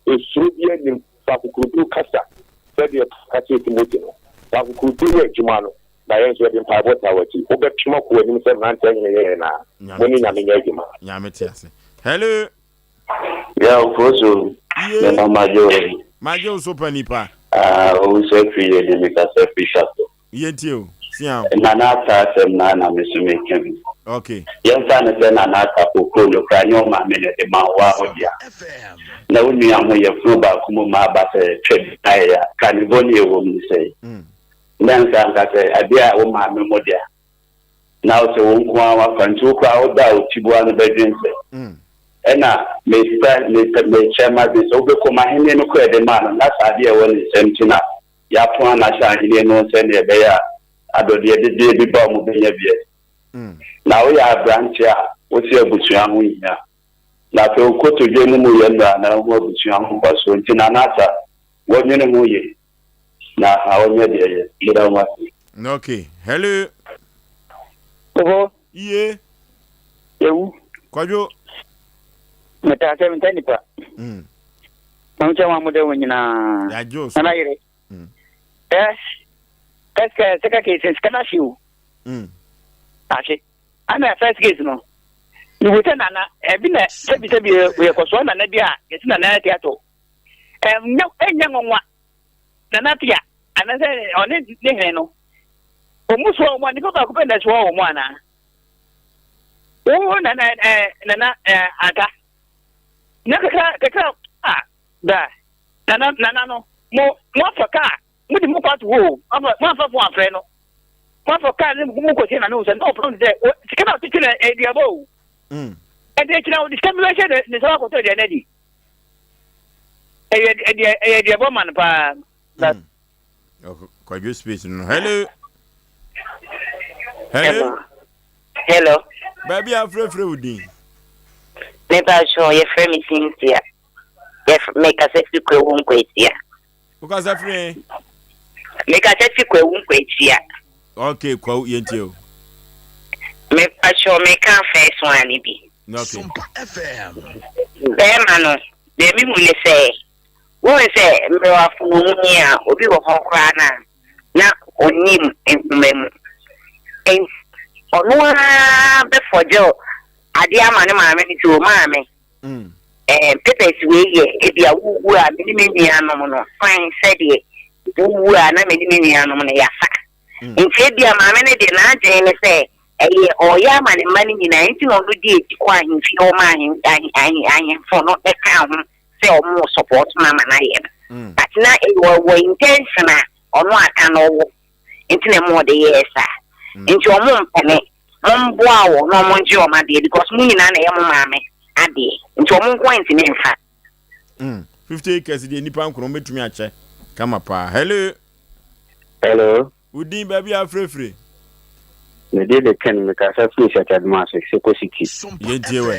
esuro biara nnim, fa akokoɔduro kasa sɛdeɛ Paul ka kyerɛɛ Timoteo no, fa akokoɔduro yɛ adwuma no, na yɛn nso yɛde mpaebɔ taa w'akyi. Wobɛpem akɔ w'anim sɛ mmeranteɛ hene yɛɛ no a, mo ne Nyame nyɛ adwuma. Nyame te ase. Hello. Yeah, Ofosu. Ye. Me ma magye wo. Magye wo so pa nipa. Ah, owu sɛ firi yɛ de mi kasa firi sato. Yɛntie o. Sia o. Nana Atta asɛm no ara na me nso meka bi. Okay. Yɛmfa no sɛ Nana Atta kokoo no koraa nyɛ wo maame na ɛde ma wo, wo ara wo dea. Na wo nua ho yɛ funu baako mu ma aba sɛ twa bi na yɛ a, ka ne bɔne a ɛwɔ mu ne sɛn? Na nka anka sɛ adeɛ a wo maame mo dea na wo sɛ wo nko ara wafa nti wo koraa wo da a wo tiboa no bɛdwen sɛ ɛna mepɛ mepɛ mekyɛ m'adwene sɛ wobɛkɔ mu ahennie no koraa ɛde maa no na saa adeɛ a ɛwɔ ne nsam nti na Yɛato ana ahyɛ ahenni no sɛnea ɛbɛyɛ a adɔdeɛ bebree bi ba a wɔbɛnya bi adi. Na woyɛ aberante a wose abusua ho hia, na afei wo kotodwe no mu yɛ mmerɛ a na wohu abusua ho mfasoɔ nti Nana Asa, wɔnwene ho yie na wɔnyɛ deɛ ɛyɛ. Meda mo ase. Ok hello. Oho. Iye. Ewu. Kwadwo. Metaa sɛ menta nipa. Mm. Mamu kyɛ wɔn a moda wɔn nyinaa. Yagye so. Nana yere. Mm. Ɛ first second case sika no ahye o. Mm. Ahye. Ana first case no. Mehu sɛ nana ɛbi na sɛbi sɛbi yɛ kɔsoa nana bi a yɛsi nana ati atɔ. Ɛnyɛ ɛnyɛ nwanwa nana tia anasɛ ɔne ne hene no. Ɔmu soa wɔn a nipa baako pɛ na ɛsoa wɔn anaa. Wo nana ɛɛ nana ɛɛ ata. Na kakra kakra a da nana nana no mo mo afa kaa mo de mo kɔ ato hɔ o mo afa mo afa fon afrɛ no mo afa kaa ne mo kɔ sie na ne ho sɛ na ɔpɛ no sɛ sika na ɔtete na aduaba o ɛnti akyina ɔde sika bi bɛhyɛ ne ne nsa akɔtɔ aduane adi ɛyɛ ɛdeɛ ɛyɛ aduabɔ ma no paa. Kwadwo space no hello hello. Hello. Baabi a afrɛfrɛ wo din. Mepa kyɛw yɛfrɛ me Cynthia. Yɛf mekasa fi Kwawu Nkwatia. Wokasa firi he? Mekasa fi Kwawu Nkwatia. Okay, Kwawu yɛntie o. Mepa kyɛw meka first one no bi. Okay. Bɛrima no deɛ mehu ne sɛ Wohu sɛ mmerewafo wɔ mu ni a, obi wɔ hɔ koraa no a, na onnim nhoma mu. Enti ɔno ara bɛfɔgye adeɛ ama ne maame no sɛ, O maame, eh, papers wei yɛ ebia wowu a me ne me nuanom no, fine sɛdeɛ wowu a na me ne me nuanom no yɛafa. Nti ebia maame no deɛ n'adwene ne sɛ ɛyɛ ɔreyɛ ama ne mma no nyinaa nti na ɔno di akyi kɔ ahemfie hɔ ma ahen ahen ahen ahemfo no kaa ho sɛ ɔmo support no ama no ayɛ no. But na ɛwɔ wɔ intention a ɔno aka no ɔwɔ nti na ɛma ɔde yɛɛ saa. Nti ɔmo mpene momboa wɔ na ɔmo ngye ɔmo adeɛ because mo nyinaa na ɛyɛ mo maame adeɛ nti ɔmo nko ara ntumi nfa. 50 acres deɛ nipa nkron bɛtumi akyɛ kama paa. Hello. Hello. Wo din baabi a afirefire. Me din de Ken, mekasa firi Sɛkyɛdumase, Seko City. Yɛntie wɛ.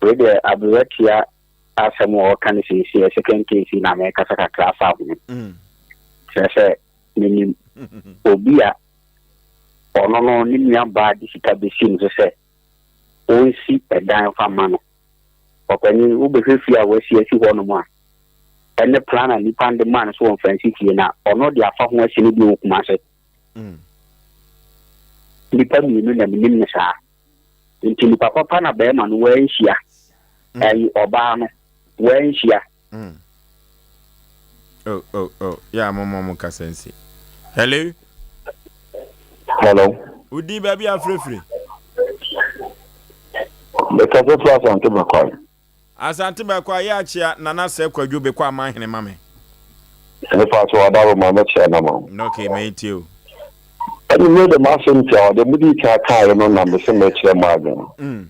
Wei deɛ aberewa tia asɛm a ɔka no seesei, second case yi na mekasa kakra afa ho. Kyerɛ sɛ menim obi a ɔno no ne nua baa de sika bɛsi no so sɛ ɔnsi ɛdan fa ma no. Ɔpanin, wobɛhwɛ fie a wasi asi hɔnom a, ɛne plan a nipa no de maa no so wɔmfa nsi fie no a, ɔno de afa ho asi no bi wɔ Kumase. Nnipa mmienu na menim no saa. Nti nipa papa na bɛrima no wanhyia. Ɛyi ɔbaa no wanhyia. Oh, oh, oh. Yeah, mo mo mo kasa nsi. Hello. Hello. Udi baabi afirefire. Mekasa firi Asante Bɛkwae. Asante Bɛkwae yɛ akyea Nana Sɛ Kwadwo Bekɔ Amanhene ma me. Mepa kyɛw Adaroma mɛkyea no ama wo. Ok ma yɛntie o. Ɛne me de m'asɛm tiawa deɛ modii kan kaeɛ no na mese mɛkyerɛ mo adwene.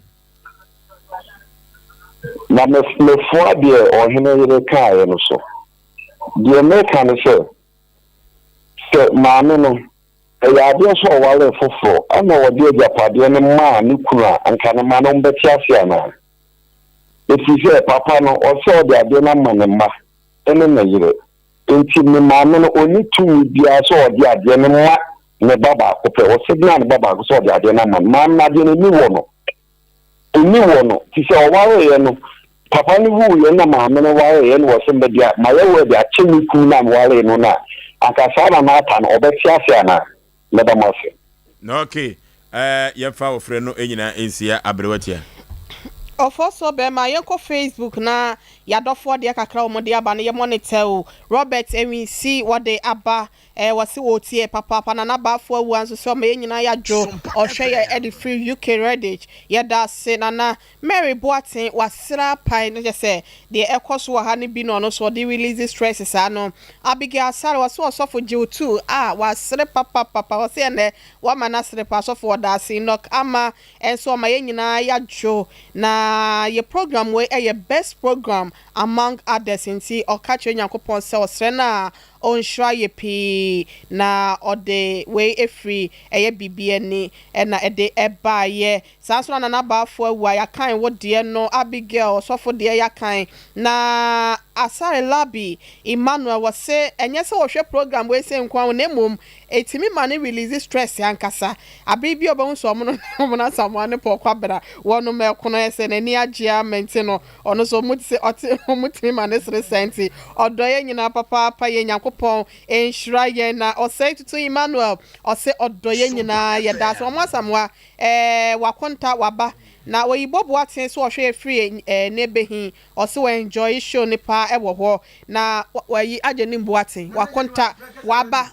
Na mefoa deɛ ɔhene yere kaeɛ no so. Deɛ meka ne sɛ, sɛ maame no, ɛyɛ adeɛ sɛ ɔwaree foforɔ ɛna ɔde agyapadeɛ no maa ne kunu a, anka ne mma no wɔbɛte aseɛ anaa? Ɛfiri sɛ papa no, ɔsɛ ɔde adeɛ no ama ne mma ne ne yere. Enti ne maame no, ɔnni tumi biara sɛ ɔde adeɛ no ma ne ba baako pɛ. Ɔsignal ne ba baako sɛ ɔde adeɛ no ama no. Maame no, adeɛ no, ɛnni wɔ no. Ɛnni wɔ no. Nti sɛ ɔwareeɛ no, papa no wuiɛ na maame no wareeɛ na ɔse mede a, mayɛ wɛɛde akyɛ me kunu no a mewaree no no a, anka saa na n'ata no, ɔbɛte ase anaa? Meda mo ase. Ok eh yɛmfa ɔfrɛ no nyinaa nsia aberewa tia. Ɔfɔsoɔ bɛɛma yɛnkɔ Facebook na yadɔfoɔ deɛ kakra wɔn de aba no yɛ monitor o Robert Awinsi wɔde aba eh wɔse wɔretie papaapa Nana Bafo Awuah nso sɛ ɔma yɛn nyinaa yadwo ɔhwɛ yɛ ɛde firi UK Redditch yɛda ase Nana Mary Boateng wasra apae na kyerɛ sɛ deɛ ɛkɔ so wɔ ha no bi na ɔno nso ɔde release stress saa no. Abigail Asare ɔse ɔsɔfo gye wo tuu ah wasere papapapa ɔse ɛnɛ wama no asere paa sɔfo ɔda ase Enoch Ama nso ɔma yɛn nyinaa yadwo na yɛ program wei ɛyɛ best program among others nti ɔka kyerɛ Nyankopɔn sɛ ɔsrɛ no a ɔnhyira yɛ pii na ɔde wei ɛfiri ɛyɛ biribi ani ɛna ɛde ɛbaeɛ. Saa nso na Nana Bafo awu a yɛakan wo deɛ no, Abigail ɔsɔfo deɛ yɛakan, na Asare Labi Emmanuel wɔse ɛnyɛ sɛ ɔhwɛ program wei sei nko ara o na mmom ɛtumi ma no release stress ankasa. Abere bi a ɔbɛhu sɛ ɔmo no ne ɔmo no Asamoah ne Paul Kwabena wɔnom ɛko no ayɛ sɛ n'ani agye ama nti no ɔno nso ɔmo te ɔte ɔmo tumi ma no sere saa nti ɔdɔ yɛn nyinaa papaapa yɛn Nyankopɔn nhyira yɛn na Ɔsɛe Tutu Emmanuel ɔse ɔdɔ yɛn nyinaa yɛda ase ɔmo Asamoah Eh wakonta waba na oyi bɔ boaten so ɔhwɛ yɛ firi eh ne behi ɔse wɔ enjoy show ne paa ɛwɔ hɔ na wayi agye ne boaten wakonta waba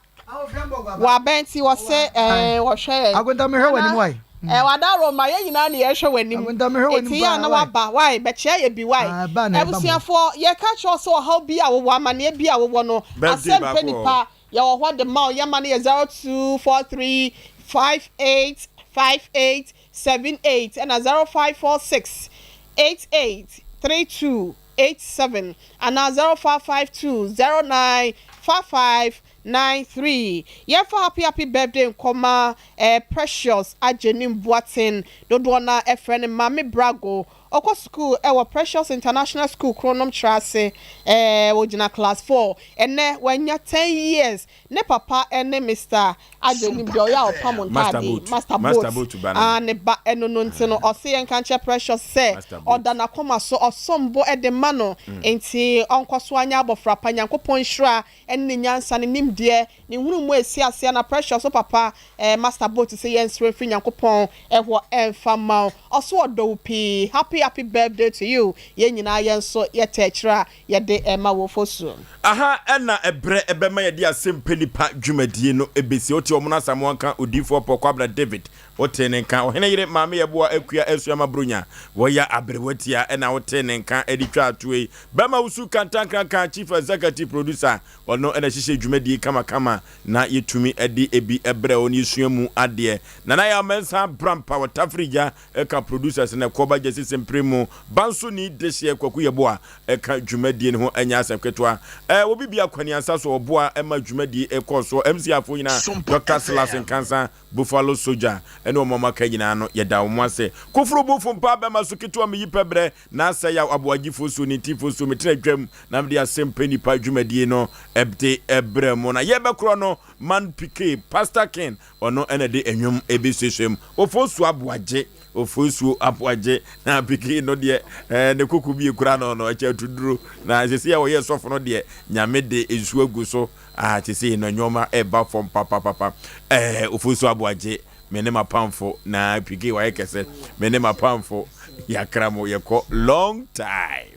waba nti ɔse eh ɔhwɛ yɛ Akonta mehwɛ w'anim nana wai. eh wada roma yɛ nyinaa ne yɛhwɛ w'anim Akonta mehwɛ w'anim eti yɛ a paa na wai. waba wai bɛkyea yɛ bi wai Ah, ɛba na ɛba mo. abusuafoɔ yɛka kyerɛ wo sɛ ɔhaw bi a wowɔ amaneɛ bi a wowɔ no Birthday asɛm baako pɛ wɔ hɔ. nipa Yɛwɔ hɔ de ma wo. Yɛma no yɛ 0243 58 58 78 ɛna 0546 88 32 87 anaa 0552 09 55 93. Yɛmfa happy happy birthday nkɔma eh, Precious Agyenim Boateng, dodoɔ no ara frɛ no Maame Brago. Ɔkɔ sukuu wɔ Precious International School Kronom Kyerɛase. Ɛɛ, ɔgyina class four. Ɛnnɛ, wanya ten years. Ne papa ne Mister Agyenim, deɛ ɔyɛ a ɔpam Master ntaade yi, Boat. Master Master Boat. Boat ba no Aa, no. ne ba ɛno no nti no, ɔse yɛnka nkyerɛ Precious sɛ Master Boat. ɔda n'akoma so, ɔsom bo de ma no, nti ɔnkɔ so ara nyɛ abɔfra pa. Nyankopɔn nhyira ne ne nyansa, ne nimdeɛ, ne nhunumu a ɛsi aseɛ na Precious wo papa eh, Master Boat se yɛnsrɛ mfiri Nyankopɔn hɔ ɛmfa mma wo. Ɔse ɔdɔ wo pii. Happy. Happy happy birthday to you. Yɛn nyinaa yɛn nso yɛtɛ akyire a yɛde ɛma wo Fosuo. Aha na ɛberɛ ɛbɛma yɛde asɛmpɛ nipa dwumadie no ɛbɛsi. Wote wɔn Asamoah nka, Odiyifoɔ Paul Kwabena David, wotee ne nka, Ɔhene yere Maame Yɛboa Akua Asuama Bronya, wɔyɛ aberewa tia ɛna wotee ne nka ɛde twaa toɔ yi. Bɛma Wusu Kantankrankran, Chief Executive Producer, ɔno na ɛhyehyɛ dwumadie kamakama na yɛtumi de ebi brɛ wo na yɛsua mu adeɛ. Nana Yaw Mensah Brampa, Ɔtafiri Gya, ɛka producers no ɛkɔ ba gyasi sempere mu banso ni dehyeɛ Kwaku Yeboah ɛka dwumadie no ho ɛnyɛ asɛm ketewa ɛɛ obi bia Kwaniansa so ɔboa ɛma dwumadie ɛkɔ soɔ MC afoɔ nyinaa Doctor Silas Nkansa Buffalo Soldier ɛne wɔn a wɔaka nyinaa no yɛda wɔn ase Koforo Bofo Mpaa Bɛma so ketewa meyi pɛ brɛ na asɛ yaw Aboagyefoɔ suo Nintinfoɔ suo metena dwam na mede asɛm pɛ nipa dwumadie no ɛde ɛbrɛ mo na yɛbɛkorɔ no Man Pike Pastor Ken Ɔno na ɛde nnwom bɛsuasua mu. Ofosuo Aboagye, Ofosuo Aboagye, na pikin no deɛ ɛɛ ne koko bie kura no no ɛkyɛ atuduro. Na sɛsei a ɔyɛ sɔfo no deɛ Nyame de nsuo agu so. Ah sɛsei no nneɛma ɛba fam papapapa. Ɛɛ Ofosuo Aboagye, me ne m'apamfo, na pikin wayɛ kɛse, me ne m'apamfo yɛakra mo yɛkɔ long time.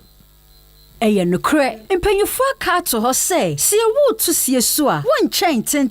Ɛyɛ nokorɛ, mpanyimfoɔ aka ato hɔ sɛ, sɛ yɛwo wo to sie so a, wonkyɛn tenten.